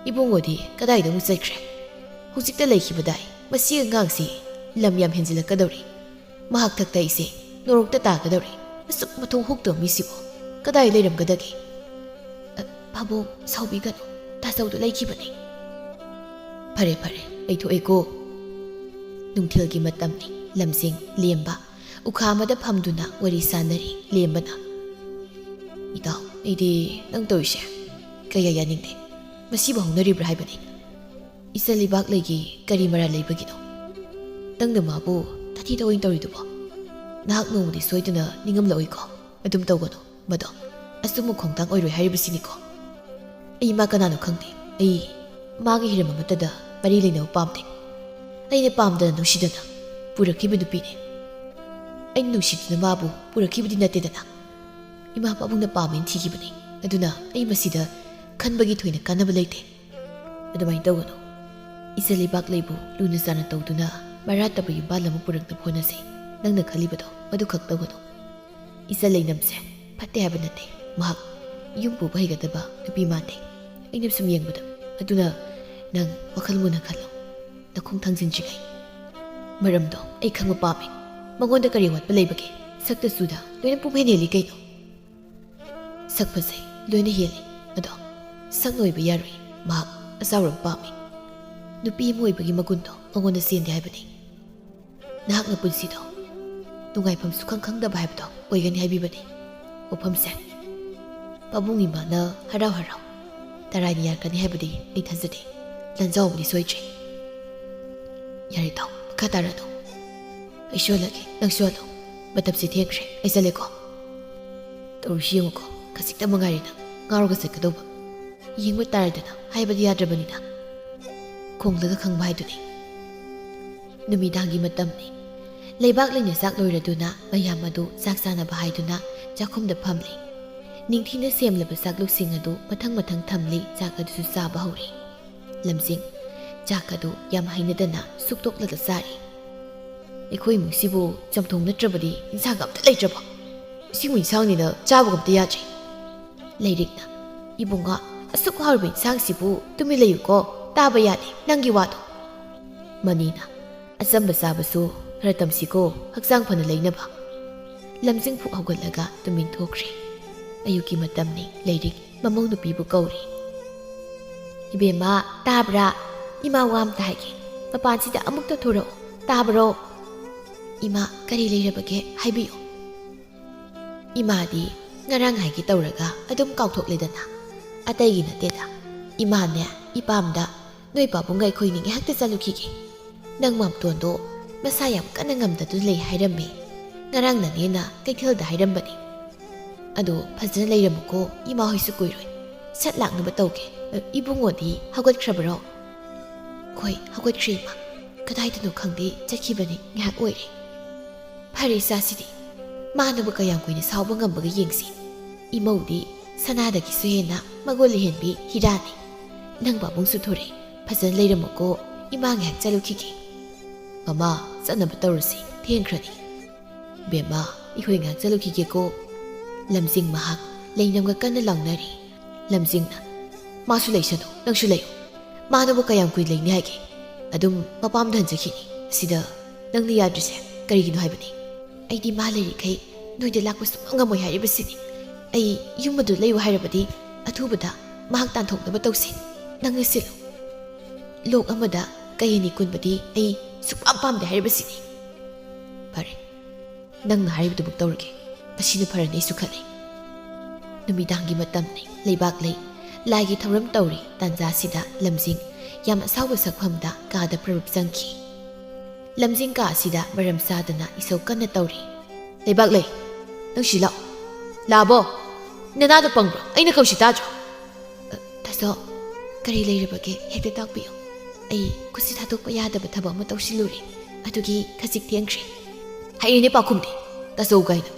ꯏꯕꯨꯡꯉꯣꯗꯤ ꯀꯗꯥꯏꯗ ꯑꯃꯨꯛ ꯆꯠꯈ꯭ꯔꯦ? ꯍꯧꯖꯤꯛꯇ ꯂꯩꯈꯤꯕꯗꯥꯏ꯫ ꯃꯁꯤ ꯑꯉꯥꯡꯁꯤ ꯂꯝ ꯌꯥꯝ ꯍꯦꯟꯖꯤꯜꯂꯛꯀꯗꯧꯔꯤ꯫ ꯃꯍꯥꯛ ꯊꯛꯇ ꯑꯩꯁꯦ ꯅꯣꯔꯣꯛꯇ ꯇꯥꯒꯗꯧꯔꯤ꯫ ꯑꯁꯨꯛ ꯃꯊꯣꯡ ꯍꯨꯛꯇꯕ ꯃꯤꯁꯤꯕꯨ ꯀꯗꯥꯏ ꯂꯩꯔꯝꯒꯗꯒꯦ? "ꯑ, ꯄꯥꯕꯨꯡ, ꯁꯥꯎꯕꯤꯒꯅꯨ꯫ ꯇꯥꯖꯧꯗ ꯂꯩꯈꯤꯕꯅꯤ꯫" "ꯐꯔꯦ, ꯐꯔꯦ, ꯑꯩ ꯊꯣꯛꯑꯦꯀꯣ꯫" ꯅꯨꯡꯊꯤꯜꯒꯤ ꯃꯇꯝꯅꯤ꯫ ꯂꯝꯖꯦꯡ ꯂꯦꯝꯕ꯫ ꯎꯈꯥ ꯑꯃꯗ ꯐꯝꯗꯨꯅ ꯋꯥꯔꯤ ꯁꯥꯟꯅꯔꯤ ꯂꯦꯝꯕꯅ꯫ "ꯏꯇꯥꯎ, ꯑꯩꯗꯤ ꯅꯪ ꯇꯧꯔꯤꯁꯦ ꯀꯌꯥ ꯌꯥꯅꯤꯡꯗꯦ꯫ ꯃꯁꯤꯕꯨ ꯍꯧꯅꯔꯤꯕ꯭ꯔꯥ ꯍꯥꯏꯕꯅꯤ꯫ ꯏꯆꯜ ꯂꯩꯕꯥꯛ ꯂꯩꯒꯤ ꯀꯔꯤ ꯃꯔꯥꯜ ꯂꯩꯕꯒꯤꯅꯣ? ꯅꯪꯅ ꯃꯥꯕꯨ ꯇꯥꯊꯤ ꯇꯥꯑꯣꯏꯅ ꯇꯧꯔꯤꯗꯨꯕꯣ? ꯅꯍꯥꯛ ꯅꯣꯡꯃꯗꯤ ꯁꯣꯏꯗꯅ ꯅꯤꯡꯉꯝꯂꯛꯑꯣꯏꯀꯣ꯫ ꯑꯗꯨꯝ ꯇꯧꯒꯅꯨ꯫ ꯃꯗꯣ ꯑꯆꯨꯝꯕ ꯈꯣꯡꯊꯥꯡ ꯑꯣꯏꯔꯣꯏ ꯍꯥꯏꯔꯤꯕꯁꯤꯅꯤꯀꯣ꯫" ꯑꯩ ꯃꯥ ꯀꯅꯥꯅꯣ ꯈꯪꯗꯦ꯫ ꯑꯩ ꯃꯥꯒꯤ ꯍꯤꯔꯝ ꯑꯃꯠꯇꯗ ꯃꯔꯤ ꯂꯩꯅꯕ ꯄꯥꯝꯗꯦ꯫ ꯑꯩꯅ ꯄꯥꯝꯗꯅ ꯅꯨꯡꯁꯤꯗꯅ ꯄꯨꯔꯛꯈꯤꯕ ꯅꯨꯄꯤꯅꯦ꯫ ꯑꯩꯅ ꯅꯨꯡꯁꯤꯗꯨꯅ ꯃꯥꯕꯨ ꯄꯨꯔꯛꯈꯤꯕꯗꯤ ꯅꯠꯇꯦꯗꯅ꯫ ꯏꯃꯥ ꯄꯥꯕꯨꯡꯅ ꯄꯥꯝꯃꯦꯅ ꯊꯤꯈꯤꯕꯅꯤ꯫ ꯑꯗꯨꯅ ꯑꯩ ꯃꯁꯤꯗ ꯈꯟꯕꯒꯤ ꯊꯣꯏꯅ ꯀꯥꯟꯅꯕ ꯂꯩꯇꯦ꯫ ꯑꯗꯨꯃꯥꯏꯅ ꯇꯧꯒꯅꯨ꯫ ꯏꯆꯜ ꯂꯩꯕꯥꯛ ꯂꯩꯕꯨ ꯂꯨꯅ ꯆꯥꯟꯅ ꯇꯧꯗꯨꯅ ꯃꯔꯥ ꯇꯞꯄ ꯌꯨꯝꯕꯥꯜ ꯑꯃ ꯄꯨꯔꯛꯅꯕ ꯍꯣꯠꯅꯁꯤ꯫ ꯅꯪꯅ ꯈꯜꯂꯤꯕꯗꯣ ꯃꯗꯨ ꯈꯛ ꯇꯧꯒꯅꯨ꯫ ꯏꯆꯜ ꯂꯩꯅꯝꯁꯦ ꯐꯠꯇꯦ ꯍꯥꯏꯕ ꯅꯠꯇꯦ꯫ ꯃꯍꯥꯛ ꯌꯨꯝ ꯄꯨꯕ ꯍꯩꯒꯗꯕ ꯅꯨꯄꯤ ꯃꯥꯟꯗꯦ꯫ ꯑꯩꯅ ꯁꯨꯝ ꯌꯦꯡꯕꯗ꯫ ꯑꯗꯨꯅ ꯅꯪ ꯋꯥꯈꯜ ꯃꯨꯟꯅ ꯈꯜꯂꯣ꯫ ꯅꯈꯣꯡ ꯊꯥꯡꯖꯤꯟꯗ꯭ꯔꯤꯉꯩ꯫ ꯃꯔꯝꯗꯣ ꯑꯩ ꯈꯪꯕ ꯄꯥꯝꯃꯤ꯫ ꯃꯉꯣꯟꯗ ꯀꯔꯤ ꯑꯋꯥꯠꯄ ꯂꯩꯕꯒꯦ? ꯁꯛꯇ ꯆꯨꯗ ꯂꯣꯏꯅ ꯄꯨꯝꯍꯦꯟ ꯍꯦꯜꯂꯤ ꯀꯩꯅꯣ꯫ ꯁꯛ ꯐꯖꯩ, ꯂꯣꯏꯅ ꯍꯦꯜꯂꯤ꯫ ꯑꯗꯣ ꯁꯛꯅ ꯑꯣꯏꯕ ꯌꯥꯔꯣꯏ꯫ ꯃꯍꯥꯛ ꯑꯆꯥꯎꯔꯝ ꯄꯥꯝꯃꯤ꯫ ꯅꯨꯄꯤ ꯑꯃ ꯑꯣꯏꯕꯒꯤ ꯃꯒꯨꯟꯗꯣ ꯃꯉꯣꯟꯗ ꯆꯦꯟꯗꯦ ꯍꯥꯏꯕꯅꯤ꯫ ꯅꯍꯥꯛꯅ ꯄꯨꯟꯁꯤꯗꯣ ꯅꯨꯡꯉꯥꯏꯐꯝ ꯁꯨꯈꯪ ꯈꯪꯗꯕ ꯍꯥꯏꯕꯗꯣ ꯑꯣꯏꯒꯅꯤ ꯍꯥꯏꯕꯤꯕꯅꯤ꯫ ꯋꯥꯐꯝꯁꯦ ꯄꯥꯕꯨꯡ ꯏꯃꯥꯅ ꯍꯔꯥꯎ ꯍꯔꯥꯎ ꯇꯔꯥꯏꯅ ꯌꯥꯔꯛꯀꯅꯤ ꯍꯥꯏꯕꯗꯤ ꯑꯩ ꯊꯥꯖꯗꯦ꯫ ꯂꯟꯖꯥꯎꯕꯗꯤ ꯁꯣꯏꯗ꯭ꯔꯦ꯫ ꯌꯥꯔꯦ ꯇꯥꯎ, ꯃꯈꯥ ꯇꯥꯔꯅꯨ꯫ ꯑꯩ ꯁꯨꯍꯜꯂꯒꯦ, ꯅꯪ ꯁꯨꯍꯜꯂꯣ꯫ ꯃꯇꯝꯁꯦ ꯊꯦꯡꯈ꯭ꯔꯦ, ꯑꯩ ꯆꯠꯂꯦꯀꯣ꯫ ꯇꯧꯔꯤꯁꯤ ꯌꯦꯡꯉꯨꯀꯣ, ꯈꯖꯤꯛꯇ ꯃꯉꯥꯏꯔꯦ ꯅꯪ ꯉꯥꯎꯔꯒ ꯆꯠꯀꯗꯧꯕ꯫ ꯌꯦꯡꯕ ꯇꯥꯔꯦꯗꯅ, ꯍꯥꯏꯕꯗꯤ ꯌꯥꯗ꯭ꯔꯕꯅꯤꯅ꯫ ꯈꯣꯡꯂꯒ ꯈꯪꯕ ꯍꯥꯏꯗꯨꯅꯤ꯫ ꯅꯨꯃꯤꯗꯥꯡꯒꯤ ꯃꯇꯝꯅꯤ꯫ ꯂꯩꯕꯥꯛ ꯂꯩꯅ ꯆꯥꯛ ꯂꯣꯏꯔꯗꯨꯅ ꯃꯌꯥꯝ ꯑꯗꯨ ꯆꯥꯛ ꯆꯥꯅꯕ ꯍꯥꯏꯗꯨꯅ ꯆꯥꯛꯈꯨꯝꯗ ꯐꯝꯂꯤ꯫ ꯅꯤꯡꯊꯤꯅ ꯁꯦꯝꯂꯕ ꯆꯥꯛꯂꯨꯛꯁꯤꯡ ꯑꯗꯨ ꯃꯊꯪ ꯃꯊꯪ ꯊꯝꯂꯤ, ꯆꯥꯛ ꯑꯗꯨꯁꯨ ꯆꯥꯕ ꯍꯧꯔꯤ꯫ ꯂꯝꯖꯤꯡ ꯆꯥꯛ ꯑꯗꯨ ꯌꯥꯝ ꯍꯩꯅꯗꯅ ꯁꯨꯛꯇꯣꯛꯂꯒ ꯆꯥꯔꯤ꯫ "ꯑꯩꯈꯣꯏ ꯏꯃꯨꯡꯁꯤꯕꯨ ꯆꯝꯊꯣꯡ ꯅꯠꯇ꯭ꯔꯕꯗꯤ ꯏꯟꯁꯥꯡ ꯑꯝꯇ ꯂꯩꯇ꯭ꯔꯕꯣ? ꯁꯤꯕꯨ ꯏꯟꯁꯥꯡꯅꯤꯅ ꯆꯥꯕꯒ ꯑꯝꯇ ꯌꯥꯗ꯭ꯔꯦ꯫" ꯂꯩꯔꯤꯛꯅ, "ꯏꯕꯨꯡꯉꯣ, ꯑꯁꯨꯛ ꯍꯥꯎꯔꯤꯕ ꯏꯟꯁꯥꯡꯁꯤꯕꯨ ꯇꯨꯃꯤꯟ ꯂꯩꯌꯨꯀꯣ, ꯇꯥꯕ ꯌꯥꯗꯦ ꯅꯪꯒꯤ ꯋꯥꯗꯣ꯫" ꯃꯅꯤꯅ, "ꯑꯆꯝꯕ ꯆꯥꯕꯁꯨ ꯈꯔ ꯇꯝꯁꯤꯀꯣ, ꯍꯛꯆꯥꯡ ꯐꯅ ꯂꯩꯅꯕ꯫" ꯂꯝꯖꯤꯡ ꯐꯨꯛ ꯍꯧꯒꯠꯂꯒ ꯇꯨꯃꯤꯟ ꯊꯣꯛꯈ꯭ꯔꯦ꯫ ꯑꯌꯨꯛꯀꯤ ꯃꯇꯝꯅꯤ꯫ ꯂꯩꯔꯤꯛ ꯃꯃꯧ ꯅꯨꯄꯤꯕꯨ ꯀꯧꯔꯤ꯫ "ꯏꯕꯦꯝꯃ, ꯇꯥꯕ꯭ꯔꯥ? ꯏꯃꯥ ꯋꯥ ꯑꯝꯇ ꯍꯥꯏꯒꯦ꯫ ꯃꯄꯥꯟꯁꯤꯗ ꯑꯃꯨꯛꯇ ꯊꯣꯔꯛꯑꯣ, ꯇꯥꯕ꯭ꯔꯣ? ꯏꯃꯥ, ꯀꯔꯤ ꯂꯩꯔꯕꯒꯦ? ꯍꯥꯏꯕꯤꯌꯨ꯫" ꯏꯃꯥꯗꯤ ꯉꯔꯥꯡ ꯍꯥꯏꯒꯦ ꯇꯧꯔꯒ ꯑꯗꯨꯝ ꯀꯥꯎꯊꯣꯛꯂꯦꯗꯅ꯫ ꯑꯇꯩꯒꯤ ꯅꯠꯇꯦꯗ꯫ ꯏꯃꯥꯅꯦ, ꯏꯄꯥꯝꯗ ꯅꯣꯏ ꯄꯥꯕꯨꯡꯒ ꯑꯩꯈꯣꯏꯅꯤ ꯉꯥꯏꯍꯥꯛꯇ ꯆꯠꯂꯨꯈꯤꯒꯦ꯫ ꯅꯪ ꯃꯥꯝꯇꯣꯟꯗꯣ ꯃꯁꯥ ꯌꯥꯝ ꯀꯟꯅ ꯉꯝꯗꯗꯨꯅ ꯂꯩ ꯍꯥꯏꯔꯝꯃꯦ꯫ ꯉꯔꯥꯡ ꯅꯅꯦꯅ ꯀꯩꯊꯦꯜꯗ ꯍꯥꯏꯔꯝꯕꯅꯤ꯫ ꯑꯗꯣ ꯐꯖꯅ ꯂꯩꯔꯝꯃꯨꯀꯣ, ꯏꯃꯥ ꯍꯣꯏꯁꯨ ꯀꯨꯏꯔꯣꯏ꯫ ꯁꯠ ꯂꯥꯛꯅꯕ ꯇꯧꯒꯦ꯫ ꯑ, ꯏꯕꯨꯡꯉꯣꯗꯤ ꯍꯧꯒꯠꯈ꯭ꯔꯕꯔꯣ? ꯍꯣꯏ, ꯍꯧꯒꯠꯈ꯭ꯔꯦ, ꯏꯃꯥ꯫ ꯀꯗꯥꯏꯗꯅꯣ ꯈꯪꯗꯦ, ꯆꯠꯈꯤꯕꯅꯤ, ꯉꯥꯏꯍꯥꯛ ꯑꯣꯏꯔꯦ꯫ ꯐꯔꯦ, ꯏꯆꯥꯁꯤꯗꯤ꯫ ꯃꯥꯅꯕꯨ ꯀꯌꯥꯝ ꯀꯨꯏꯅ ꯁꯥꯎꯕ ꯉꯝꯕꯒ ꯌꯦꯡꯁꯤ꯫ ꯏꯃꯧꯗꯤ ꯁꯅꯥꯗꯒꯤꯁꯨ ꯍꯦꯟꯅ ꯃꯒꯨꯟ ꯂꯩꯍꯦꯟꯕꯤ ꯍꯤꯔꯥꯅꯤ꯫ ꯅꯪ ꯄꯥꯕꯨꯡꯁꯨ ꯊꯣꯔꯛꯑꯦ, ꯐꯖꯅ ꯂꯩꯔꯝꯃꯨꯀꯣ꯫ ꯏꯃꯥ ꯉꯥꯏꯍꯥꯛ ꯆꯠꯂꯨꯈꯤꯒꯦ꯫ ꯃꯃꯥ, ꯆꯠꯅꯕ ꯇꯧꯔꯁꯤ, ꯊꯦꯡꯈ꯭ꯔꯅꯤ꯫ ꯕꯦꯝꯃ, ꯑꯩꯈꯣꯏ ꯉꯥꯏꯍꯥꯛ ꯆꯠꯂꯨꯈꯤꯒꯦꯀꯣ꯫ ꯂꯝꯖꯤꯡ ꯃꯍꯥꯛ ꯂꯩꯅꯝꯒ ꯀꯟꯅ ꯂꯥꯎꯅꯔꯤ꯫ ꯂꯝꯖꯤꯡꯅ, "ꯃꯥꯁꯨ ꯂꯩꯁꯅꯨ, ꯅꯪꯁꯨ ꯂꯩꯌꯨ꯫ ꯃꯥꯅꯕꯨ ꯀꯌꯥꯝ ꯀꯨꯏ ꯂꯩꯅꯤ ꯍꯥꯏꯒꯦ? ꯑꯗꯨꯝ ꯃꯄꯥꯝꯗ ꯍꯟꯖꯈꯤꯅꯤ꯫ ꯁꯤꯗ ꯅꯪꯅ ꯌꯥꯗ꯭ꯔꯤꯁꯦ ꯀꯔꯤꯒꯤꯅꯣ ꯍꯥꯏꯕꯅꯤ?" "ꯑꯩꯗꯤ ꯃꯥ ꯂꯩꯔꯤꯈꯩ ꯅꯣꯏꯗ ꯂꯥꯛꯄ ꯁꯨꯡꯉꯝ ꯉꯝꯃꯣꯏ ꯍꯥꯏꯔꯤꯕꯁꯤꯅꯤ꯫ ꯑꯩ ꯌꯨꯝ ꯑꯗꯨ ꯂꯩꯌꯨ ꯍꯥꯏꯔꯕꯗꯤ ꯑꯊꯨꯕꯗ ꯃꯍꯥꯛ ꯇꯥꯟꯊꯣꯛꯅꯕ ꯇꯧꯁꯤ꯫ ꯅꯪꯅ ꯁꯤꯜꯂꯨ꯫ ꯂꯣꯛ ꯑꯃꯗ ꯀꯩ ꯑꯅꯤ ꯀꯨꯟꯕꯗꯤ ꯑꯩ ꯁꯨꯛꯄꯥꯝ ꯄꯥꯝꯗꯦ ꯍꯥꯏꯔꯤꯕꯁꯤꯅꯤ꯫" "ꯐꯔꯦ, ꯅꯪꯅ ꯍꯥꯏꯔꯤꯕꯗꯨꯃꯛ ꯇꯧꯔꯒꯦ꯫ ꯑꯁꯤꯅ ꯐꯔꯅꯤ ꯑꯩꯁꯨ ꯈꯜꯂꯤ꯫" ꯅꯨꯃꯤꯗꯥꯡꯒꯤ ꯃꯇꯝꯅꯤ꯫ ꯂꯩꯕꯥꯛꯂꯩ ꯂꯥꯏꯒꯤ ꯊꯧꯔꯝ ꯇꯧꯔꯤ꯫ ꯇꯥꯟꯖꯥꯁꯤꯗ ꯂꯝꯖꯤꯡ ꯌꯥꯝ ꯑꯁꯥꯎꯕ ꯁꯛꯐꯝꯗ ꯀꯥꯗ ꯄ꯭ꯔꯔꯨꯞ ꯆꯪꯈꯤ꯫ ꯂꯝꯖꯤꯡ ꯀꯥ ꯑꯁꯤꯗ ꯃꯔꯝ ꯆꯥꯗꯅ ꯏꯁꯧ ꯀꯟꯅ ꯇꯧꯔꯤ꯫ "ꯂꯩꯕꯥꯛꯂꯩ, ꯅꯪ ꯁꯤ ꯂꯥꯛꯑꯣ꯫" "ꯂꯥꯛꯑꯕꯣ? ꯅꯅꯥꯗꯣ ꯄꯪꯕ꯭ꯔꯣ? ꯑꯩꯅ ꯀꯧꯁꯤ ꯇꯥꯗ꯭ꯔꯣ?" "ꯑ, ꯇꯥꯆꯧ, ꯀꯔꯤ ꯂꯩꯔꯕꯒꯦ? ꯍꯦꯛꯇ ꯇꯥꯛꯄꯤꯌꯨ꯫ ꯑꯩ ꯈꯨꯠꯁꯤ ꯊꯥꯗꯣꯛꯄ ꯌꯥꯗꯕ ꯊꯕꯛ ꯑꯃ ꯇꯧꯁꯤꯜꯂꯨꯔꯦ꯫ ꯑꯗꯨꯒꯤ ꯈꯖꯤꯛ ꯊꯦꯡꯈ꯭ꯔꯦ꯫" "ꯍꯩꯔꯦꯅꯦ ꯄꯥꯈꯨꯝꯗꯤ, ꯇꯥꯆꯧ ꯀꯥꯏꯅ꯫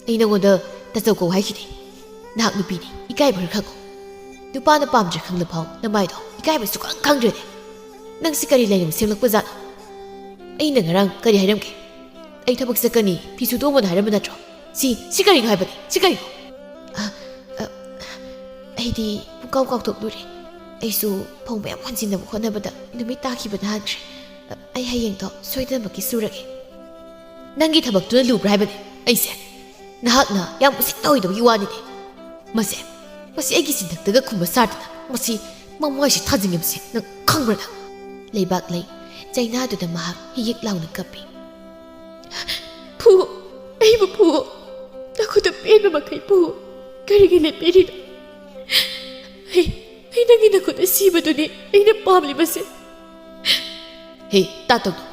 ꯑꯩ ꯅꯉꯣꯟꯗ ꯇꯥꯆꯧ ꯀꯧ ꯍꯥꯏꯈꯤꯗꯦ꯫ ꯅꯍꯥꯛ ꯅꯨꯄꯤꯅꯤ, ꯏꯀꯥꯏꯕ ꯈꯔ ꯈꯪꯉꯨ꯫ ꯅꯨꯄꯥꯅ ꯄꯥꯝꯗ꯭ꯔꯦ ꯈꯪꯂꯐꯥꯎ ꯅꯃꯥꯏꯗꯣ ꯏꯀꯥꯏꯕ ꯁꯨꯈꯪ ꯈꯪꯗ꯭ꯔꯦꯅꯦ꯫ ꯅꯪ ꯁꯤ ꯀꯔꯤ ꯂꯩꯅꯕ ꯁꯦꯝꯂꯛꯄ ꯖꯥꯠꯅꯣ? ꯑꯩꯅ ꯉꯔꯥꯡ ꯀꯔꯤ ꯍꯥꯏꯔꯝꯒꯦ? ꯑꯩ ꯊꯕꯛ ꯆꯠꯀꯅꯤ, ꯐꯤ ꯁꯨꯗꯣꯛꯑꯝꯃꯣꯅ ꯍꯥꯏꯔꯝꯕ ꯅꯠꯇ꯭ꯔꯣ? ꯁꯤ, ꯁꯤ ꯀꯔꯤꯅꯣ ꯍꯥꯏꯕꯅꯤ? ꯁꯤ ꯀꯔꯤꯅꯣ?" "ꯑ, ꯑ, ꯑꯩꯗꯤ ꯄꯨꯡꯀꯥꯎ ꯀꯥꯎꯊꯣꯛꯂꯨꯔꯦ꯫ ꯑꯩꯁꯨ ꯐꯧ ꯃꯌꯥꯝ ꯍꯣꯟꯖꯤꯟꯅꯕ ꯍꯣꯠꯅꯕꯗ ꯅꯨꯃꯤꯠ ꯇꯥꯈꯤꯕꯅ ꯍꯥꯟꯈ꯭ꯔꯦ꯫ ꯑ, ꯑꯩ ꯍꯌꯦꯡꯗꯣ ꯁꯣꯏꯗꯅꯃꯛꯀꯤ ꯁꯨꯔꯒꯦ꯫" "ꯅꯪꯒꯤ ꯊꯕꯛꯇꯨꯅ ꯂꯨꯕ꯭ꯔꯥ ꯍꯥꯏꯕꯅꯤ ꯑꯩꯁꯦ? ꯅꯍꯥꯛꯅ ꯌꯥꯝ ꯎꯁꯤꯠꯇ ꯑꯣꯏꯗꯕꯒꯤ ꯋꯥꯅꯤꯅꯦ꯫ ꯃꯁꯦ, ꯃꯁꯤ ꯑꯩꯒꯤ ꯆꯤꯟꯊꯛꯇꯒ ꯈꯨꯝꯕ ꯁꯥꯗꯅ ꯃꯁꯤ ꯃꯃꯥꯏꯁꯤ ꯊꯥꯖꯤꯟꯉꯤꯕꯁꯤ ꯅꯪ ꯈꯪꯕ꯭ꯔꯥ ꯅꯪ?" ꯂꯩꯕꯥꯛꯂꯩ ꯆꯩꯅꯥꯗꯨꯗ ꯃꯍꯥꯛ ꯍꯤꯌꯤꯛ ꯂꯥꯎꯅ ꯀꯞꯄꯤ꯫ "ꯐꯨ, ꯑꯩꯕꯨ ꯐꯨ, ꯅꯈꯨꯠꯇ ꯄꯦꯟꯕ ꯃꯈꯩ ꯐꯨ꯫ ꯀꯔꯤꯒꯤ ꯂꯦꯞꯄꯤꯔꯤꯅꯣ? ꯑꯩ, ꯑꯩ ꯅꯪꯒꯤ ꯅꯈꯨꯠꯇ ꯁꯤꯕꯗꯨꯅꯤ ꯑꯩꯅ ꯄꯥꯝꯂꯤꯕꯁꯦ꯫" "ꯍꯦ, ꯇꯥ ꯇꯧꯅꯨ꯫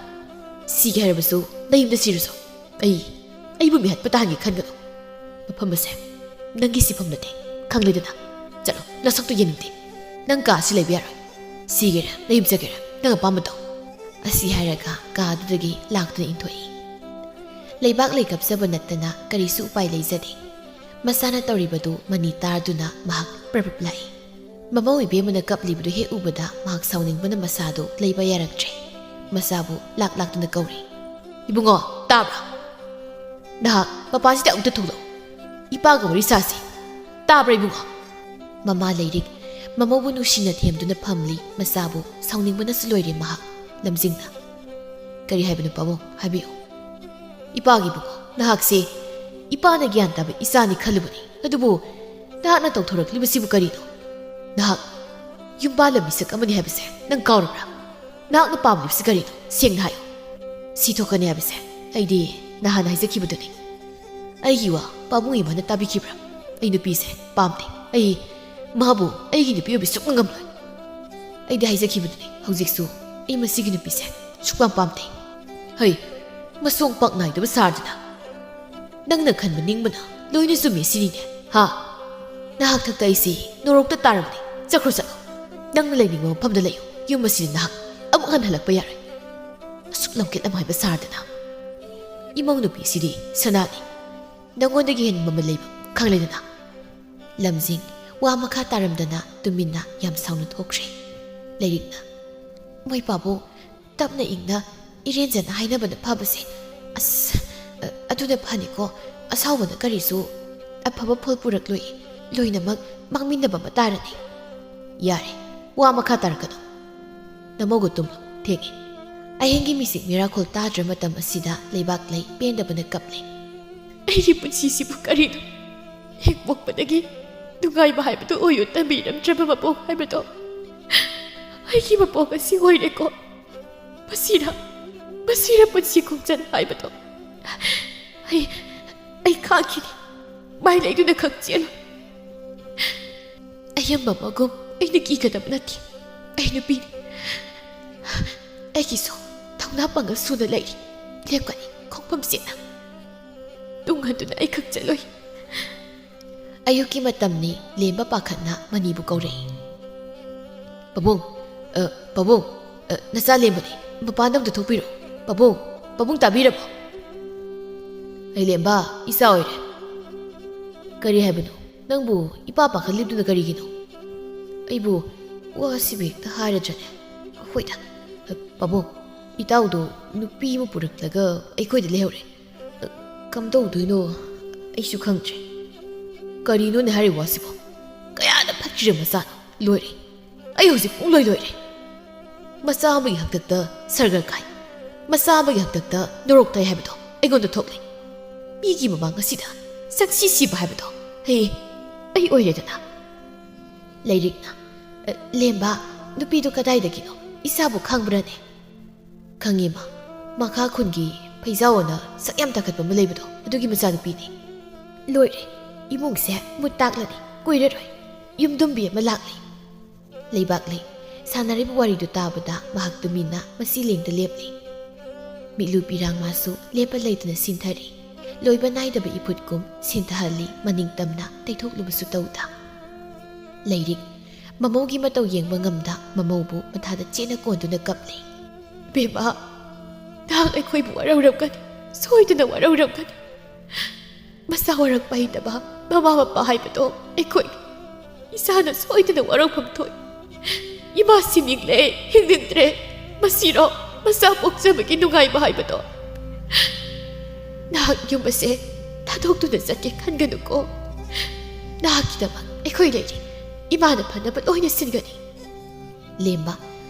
ꯁꯤꯒꯦ ꯍꯥꯏꯔꯕꯁꯨ ꯅꯌꯨꯝꯗ ꯁꯤꯔꯨꯁꯣ꯫ ꯑꯩ, ꯑꯩꯕꯨ ꯃꯤꯍꯠꯄ ꯇꯥꯍꯟꯒꯦ ꯈꯟꯒꯅꯨ꯫ ꯃꯐꯝ ꯑꯁꯦ ꯅꯪꯒꯤ ꯁꯤꯐꯝ ꯅꯠꯇꯦ, ꯈꯪꯂꯦꯗꯅ? "ꯆꯠꯂꯣ, ꯅꯁꯛꯇꯨ ꯌꯦꯡꯅꯤꯡꯗꯦ꯫ ꯅꯪ ꯀꯥ ꯑꯁꯤ ꯂꯩꯕ ꯌꯥꯔꯣꯏ꯫ ꯁꯤꯒꯦꯔꯥ, ꯅꯌꯨꯝ ꯆꯠꯀꯦꯔꯥ, ꯅꯪ ꯑꯄꯥꯝꯕ ꯇꯧ"꯫ ꯑꯁꯤ ꯍꯥꯏꯔꯒ ꯀꯥꯗꯨꯗꯒꯤ ꯂꯥꯛꯇꯨꯅ ꯏꯟꯊꯣꯛꯏ꯫ ꯂꯩꯕꯥꯛ ꯂꯩꯀꯞꯆꯕ ꯅꯠꯇꯅ ꯀꯔꯤꯁꯨ ꯎꯄꯥꯏ ꯂꯩꯖꯗꯦ꯫ ꯃꯆꯥꯅ ꯇꯧꯔꯤꯕꯗꯨ ꯃꯅꯤ ꯇꯥꯔꯗꯨꯅ ꯃꯍꯥꯛ ꯄ꯭ꯔꯞ ꯄ꯭ꯔꯞ ꯂꯥꯛꯏ꯫ ꯃꯃꯧ ꯏꯕꯦꯝꯃꯅ ꯀꯞꯂꯤꯕꯗꯨ ꯍꯦꯛ ꯎꯕꯗ ꯃꯍꯥꯛ ꯁꯥꯎꯅꯤꯡꯕꯅ ꯃꯁꯥꯗꯨ ꯂꯩꯕ ꯌꯥꯔꯛꯇ꯭ꯔꯦ꯫ ꯃꯆꯥꯕꯨ ꯂꯥꯛ ꯂꯥꯛꯇꯨꯅ ꯀꯧꯔꯤ꯫ "ꯏꯕꯨꯡꯉꯣ, ꯇꯥꯕ꯭ꯔꯥ? ꯅꯍꯥꯛ ꯃꯄꯥꯟꯁꯤꯗ ꯑꯃꯨꯛꯇ ꯊꯣꯛꯂꯛꯎ꯫ ꯏꯄꯥꯒ ꯋꯥꯔꯤ ꯁꯥꯁꯤ꯫ ꯇꯥꯕ꯭ꯔꯥ, ꯏꯕꯨꯡꯉꯣ?" ꯃꯃꯥ ꯂꯩꯔꯤꯛ ꯃꯃꯧꯕꯨ ꯅꯨꯡꯁꯤꯅ ꯊꯦꯝꯗꯨꯅ ꯐꯝꯂꯤ꯫ ꯃꯆꯥꯕꯨ ꯁꯥꯎꯅꯤꯡꯕꯅꯁꯨ ꯂꯣꯏꯔꯦ ꯃꯍꯥꯛ꯫ ꯂꯝꯖꯤꯡꯅ, "ꯀꯔꯤ ꯍꯥꯏꯕꯅꯣ ꯄꯥꯕꯨꯡ? ꯍꯥꯏꯕꯤꯌꯨ꯫" "ꯏꯄꯥꯒꯤ ꯏꯕꯨꯡꯉꯣ, ꯅꯍꯥꯛꯁꯦ ꯏꯄꯥꯅ ꯒ꯭ꯌꯥꯟ ꯇꯥꯕ ꯏꯆꯥꯅꯤ ꯈꯜꯂꯨꯕꯅꯤ꯫ ꯑꯗꯨꯕꯨ ꯅꯍꯥꯛꯅ ꯇꯧꯊꯣꯔꯛꯂꯤꯕꯁꯤꯕꯨ ꯀꯔꯤꯅꯣ? ꯅꯍꯥꯛ ꯌꯨꯝ ꯄꯥꯜꯂꯕ ꯃꯤꯁꯛ ꯑꯃꯅꯤ ꯍꯥꯏꯕꯁꯦ ꯅꯪ ꯀꯥꯎꯔꯕ꯭ꯔꯥ? ꯅꯍꯥꯛꯅ ꯄꯥꯝꯂꯤꯕꯁꯤ ꯀꯔꯤꯅꯣ? ꯁꯦꯡꯅ ꯍꯥꯏꯌꯨ꯫ ꯁꯤ ꯊꯣꯛꯀꯅꯤ ꯍꯥꯏꯕꯁꯦ ꯑꯩꯗꯤ ꯅꯍꯥꯟ ꯍꯥꯏꯖꯈꯤꯕꯗꯨꯅꯤ꯫ ꯑꯩꯒꯤ ꯋꯥ ꯄꯥꯕꯨꯡ ꯏꯃꯥꯅ ꯇꯥꯕꯤꯈꯤꯕ꯭ꯔꯥ? ꯑꯩ ꯅꯨꯄꯤꯁꯦ ꯄꯥꯝꯗꯦ꯫ ꯑꯩ ꯃꯥꯕꯨ ꯑꯩꯒꯤ ꯅꯨꯄꯤ ꯑꯣꯏꯕ ꯁꯨꯛꯉꯝ ꯉꯝꯂꯣꯏ꯫ ꯑꯩꯗꯤ ꯍꯥꯏꯖꯈꯤꯕꯗꯨꯅꯤ, ꯍꯧꯖꯤꯛꯁꯨ ꯑꯩ ꯃꯁꯤꯒꯤ ꯅꯨꯄꯤꯁꯦ ꯁꯨꯛꯄꯥꯝ ꯄꯥꯝꯗꯦ꯫ ꯍꯩ, ꯃꯁꯣꯡ ꯄꯥꯛ ꯅꯥꯏꯗꯕ ꯁꯥꯔꯗꯅ꯫ ꯅꯪꯅ ꯈꯟꯕ ꯅꯤꯡꯕꯅ ꯂꯣꯏꯅ ꯆꯨꯝꯃꯤ ꯁꯤꯅꯤꯅꯦ, ꯍꯥ? ꯅꯍꯥꯛ ꯊꯛꯇ ꯑꯩꯁꯤ ꯅꯣꯔꯣꯛꯇ ꯇꯥꯔꯕꯅꯤ꯫ ꯆꯠꯈ꯭ꯔꯣ, ꯆꯠꯂꯣ꯫ ꯅꯪꯅ ꯂꯩꯅꯤꯡꯕ ꯃꯐꯝꯗ ꯂꯩꯌꯨ꯫ ꯌꯨꯝ ꯑꯁꯤꯗ ꯅꯍꯥꯛ ꯑꯃꯨꯛ ꯍꯟꯅ ꯍꯜꯂꯛꯄ ꯌꯥꯔꯣꯏ꯫ ꯑꯁꯨꯛ ꯂꯝꯀꯦꯠ ꯂꯝꯍꯥꯏꯕ ꯁꯥꯔꯗꯅ꯫ ꯏꯃꯧ ꯅꯨꯄꯤꯁꯤꯗꯤ ꯁꯅꯥꯅꯤ꯫ ꯅꯉꯣꯟꯗꯒꯤ ꯍꯦꯟꯅ ꯃꯃꯜ ꯂꯩꯕ ꯈꯪꯂꯦꯗꯅ꯫ ꯂꯝꯖꯤꯡ ꯋꯥ ꯃꯈꯥ ꯇꯥꯔꯝꯗꯅ ꯇꯨꯃꯤꯟꯅ ꯌꯥꯝ ꯁꯥꯎꯅ ꯊꯣꯛꯈ꯭ꯔꯦ꯫ ꯂꯩꯔꯤꯛꯅ, "ꯃꯣꯏ ꯄꯥꯕꯨꯡ, ꯇꯞꯅ ꯏꯪꯅ ꯏꯔꯦꯟꯖꯅ ꯍꯥꯏꯅꯕꯅ ꯐꯕꯁꯦ꯫ ꯑꯁ, ꯑ-, ꯑꯗꯨꯅ ꯐꯅꯤꯀꯣ꯫ ꯑꯁꯥꯎꯕꯅ ꯀꯔꯤꯁꯨ ꯑꯐꯕ ꯐꯣꯜ ꯄꯨꯔꯛꯂꯣꯏ꯫ ꯂꯣꯏꯅꯃꯛ ꯃꯥꯡꯃꯤꯟꯅꯕ ꯑꯃ ꯇꯥꯔꯅꯤ꯫" "ꯌꯥꯔꯦ, ꯋꯥ ꯃꯈꯥ ꯇꯥꯔꯛꯀꯅꯨ꯫ ꯅꯃꯧꯒ ꯇꯨꯝꯂꯣ, ꯊꯦꯡꯉꯦ꯫" ꯑꯍꯤꯡꯒꯤ ꯃꯤꯁꯤꯛ ꯃꯤꯔꯥꯈꯣꯜ ꯇꯥꯗ꯭ꯔ ꯃꯇꯝ ꯑꯁꯤꯗ ꯂꯩꯕꯥꯛꯂꯩ ꯄꯦꯟꯗꯕꯅ ꯀꯞꯂꯦ꯫ "ꯑꯩꯒꯤ ꯄꯨꯟꯁꯤꯁꯤꯕꯨ ꯀꯔꯤꯅꯣ? ꯍꯦꯛ ꯄꯣꯛꯄꯗꯒꯤ ꯅꯨꯡꯉꯥꯏꯕ ꯍꯥꯏꯕꯗꯨ ꯑꯣꯏꯌꯨ ꯇꯝꯕꯤꯔꯝꯗ꯭ꯔꯕ ꯃꯄꯣꯛ ꯍꯥꯏꯕꯗꯣ ꯑꯩꯒꯤ ꯃꯄꯣꯛ ꯑꯁꯤ ꯑꯣꯏꯔꯦꯀꯣ꯫ ꯃꯁꯤꯔ, ꯃꯁꯤꯔ ꯄꯨꯟꯁꯤ ꯈꯣꯡꯆꯠ ꯍꯥꯏꯕꯗꯣ꯫ ꯑꯩ, ꯑꯩ ꯈꯥꯡꯈꯤꯅꯤ꯫ ꯃꯥꯏ ꯂꯩꯗꯨꯅ ꯈꯛ ꯆꯦꯜꯂꯨ꯫ ꯑꯌꯥꯝꯕ ꯑꯃꯒꯨꯝ ꯑꯩꯅ ꯀꯤꯒꯗꯕ ꯅꯠꯇꯦ꯫ ꯑꯩ ꯅꯨꯄꯤꯅꯤ꯫ ꯑꯩꯒꯤꯁꯨ ꯊꯧꯅꯥ ꯄꯥꯡꯒꯜ ꯁꯨꯅ ꯂꯩꯔꯤ꯫ ꯂꯦꯞꯀꯅꯤ ꯈꯣꯡꯐꯝ ꯆꯦꯠꯅ꯫ ꯇꯨꯡ ꯍꯟꯗꯨꯅ ꯑꯩ ꯈꯛ ꯆꯠꯂꯣꯏ꯫ ꯑꯌꯨꯛꯀꯤ ꯃꯇꯝꯅꯤ꯫ ꯂꯦꯝꯕ ꯄꯥꯈꯠꯅ ꯃꯅꯤꯕꯨ ꯀꯧꯔꯛꯏ꯫ "ꯄꯥꯕꯨꯡ, ꯑ, ꯄꯥꯕꯨꯡ, ꯑ, ꯅꯆꯥ ꯂꯦꯝꯕꯅꯤ꯫ ꯃꯄꯥꯟꯗ ꯑꯝꯇ ꯊꯣꯛꯄꯤꯔꯣ꯫ ꯄꯥꯕꯨꯡ, ꯄꯥꯕꯨꯡ ꯇꯥꯕꯤꯔꯕꯣ?" "ꯑꯩ ꯂꯦꯝꯕ, ꯏꯆꯥ ꯑꯣꯏꯔꯦ꯫" "ꯀꯔꯤ ꯍꯥꯏꯕꯅꯣ? ꯅꯪꯕꯨ ꯏꯄꯥ ꯄꯥꯈꯠꯂꯤꯕꯗꯨꯅ ꯀꯔꯤꯒꯤꯅꯣ?" "ꯑꯩꯕꯨ ꯋꯥꯁꯤꯕꯨ ꯍꯦꯛꯇ ꯍꯥꯏꯔꯗ꯭ꯔꯅꯦ꯫ ꯍꯣꯏꯗ, ꯄꯥꯕꯨꯡ, ꯏꯇꯥꯎꯗꯣ ꯅꯨꯄꯤ ꯑꯃ ꯄꯨꯔꯛꯂꯒ ꯑꯩꯈꯣꯏꯗ ꯂꯩꯍꯧꯔꯦ꯫ ꯀꯝꯗꯧꯗꯣꯏꯅꯣ ꯑꯩꯁꯨ ꯈꯪꯗ꯭ꯔꯦ꯫ ꯀꯔꯤꯅꯣꯅꯦ ꯍꯥꯏꯔꯤꯕ ꯋꯥꯁꯤꯕꯣ? ꯀꯌꯥꯗ ꯐꯠꯈ꯭ꯔꯦ ꯃꯆꯥꯅꯣ꯫ ꯂꯣꯏꯔꯦ꯫ ꯑꯩ ꯍꯧꯖꯤꯛ ꯄꯨꯡꯂꯣꯏ ꯂꯣꯏꯔꯦ꯫ ꯃꯆꯥ ꯑꯃꯒꯤ ꯍꯥꯛꯇꯛꯇ ꯁꯔꯒ ꯀꯥꯏ, ꯃꯆꯥ ꯑꯃꯒꯤ ꯍꯥꯛꯇꯛꯇ ꯅꯣꯔꯣꯛ ꯇꯥꯏ ꯍꯥꯏꯕꯗꯣ ꯑꯩꯉꯣꯟꯗ ꯊꯣꯛꯂꯦ꯫ ꯃꯤꯒꯤ ꯃꯃꯥꯡ ꯑꯁꯤꯗ ꯆꯪꯁꯤ ꯁꯤꯕ ꯍꯥꯏꯕꯗꯣ ꯍꯌꯦꯡ ꯑꯩ ꯑꯣꯏꯔꯦꯗꯅ꯫" ꯂꯩꯔꯤꯛꯅ, "ꯑ, ꯂꯦꯝꯕ, ꯅꯨꯄꯤꯗꯨ ꯀꯗꯥꯏꯗꯒꯤꯅꯣ? ꯏꯆꯥꯕꯨ ꯈꯪꯕ꯭ꯔꯅꯦ?" "ꯈꯪꯉꯦ, ꯃꯥ꯫ ꯃꯈꯥ ꯈꯨꯟꯒꯤ ꯐꯩꯖꯥꯎ ꯑꯅ ꯁꯛ ꯌꯥꯝ ꯇꯥꯈꯠꯄ ꯑꯃ ꯂꯩꯕꯗꯣ, ꯑꯗꯨꯒꯤ ꯃꯆꯥꯅꯨꯄꯤꯅꯤ꯫" "ꯂꯣꯏꯔꯦ꯫ ꯏꯃꯨꯡꯁꯦ ꯃꯨꯠ ꯇꯥꯛꯂꯅꯤ꯫ ꯀꯨꯏꯔꯔꯣꯏ꯫ ꯌꯨꯝꯗꯨꯝꯕꯤ ꯑꯃ ꯂꯥꯛꯂꯤ꯫" ꯂꯩꯕꯥꯛꯂꯩ ꯁꯥꯟꯅꯔꯤꯕ ꯋꯥꯔꯤꯗꯨ ꯇꯥꯕꯗ ꯃꯍꯥꯛ ꯇꯨꯃꯤꯟꯅ ꯃꯁꯤ ꯂꯦꯡꯗ ꯂꯦꯞꯂꯤ꯫ ꯃꯤꯠꯂꯨ ꯄꯤꯔꯥꯡ ꯃꯥꯁꯨ ꯂꯦꯞꯄ ꯂꯩꯇꯅ ꯁꯤꯟꯊꯔꯤ꯫ ꯂꯣꯏꯕ ꯅꯥꯏꯗꯕ ꯏꯐꯨꯠꯀꯨꯝ ꯁꯤꯟꯊꯍꯜꯂꯤ, ꯃꯅꯤꯡ ꯇꯝꯅ ꯇꯩꯊꯣꯛꯂꯨꯕꯁꯨ ꯇꯧꯗ꯫ ꯂꯩꯔꯤꯛ ꯃꯃꯧꯒꯤ ꯃꯇꯧ ꯌꯦꯡꯕ ꯉꯝꯗ ꯃꯃꯧꯕꯨ ꯃꯊꯥꯗ ꯆꯦꯠꯅ ꯀꯣꯟꯗꯨꯅ ꯀꯞꯂꯤ꯫ "ꯕꯦꯝꯃ, ꯅꯍꯥꯛ ꯑꯩꯈꯣꯏꯕꯨ ꯋꯥꯔꯧꯔꯝꯒꯅꯤ, ꯁꯣꯏꯗꯅ ꯋꯥꯔꯧꯔꯝꯒꯅꯤ꯫ ꯃꯆꯥ ꯋꯥꯔꯛꯄ ꯍꯩꯇꯕ ꯃꯃꯥ ꯃꯄꯥ ꯍꯥꯏꯕꯗꯣ ꯑꯩꯈꯣꯏ꯫ ꯏꯆꯥꯅ ꯁꯣꯏꯗꯅ ꯋꯥꯔꯧꯐꯝ ꯊꯣꯛꯏ꯫ ꯏꯃꯥ ꯁꯤꯅꯤꯡꯂꯦ, ꯍꯤꯡꯅꯤꯡꯗ꯭ꯔꯦ꯫ ꯃꯁꯤꯔꯣ ꯃꯆꯥ ꯄꯣꯛꯆꯕꯒꯤ ꯅꯨꯡꯉꯥꯏꯕ ꯍꯥꯏꯕꯗꯣ? ꯅꯍꯥꯛ ꯌꯨꯝ ꯑꯁꯦ ꯊꯥꯗꯣꯛꯇꯨꯅ ꯆꯠꯀꯦ ꯈꯟꯒꯅꯨꯀꯣ꯫ ꯅꯍꯥꯛꯀꯤꯗꯃꯛ ꯑꯩꯈꯣꯏ ꯂꯩꯔꯤ꯫ ꯏꯃꯥꯅ ꯐꯅꯕ ꯂꯣꯏꯅ ꯁꯤꯟꯒꯅꯤ꯫" ꯂꯦꯝꯕ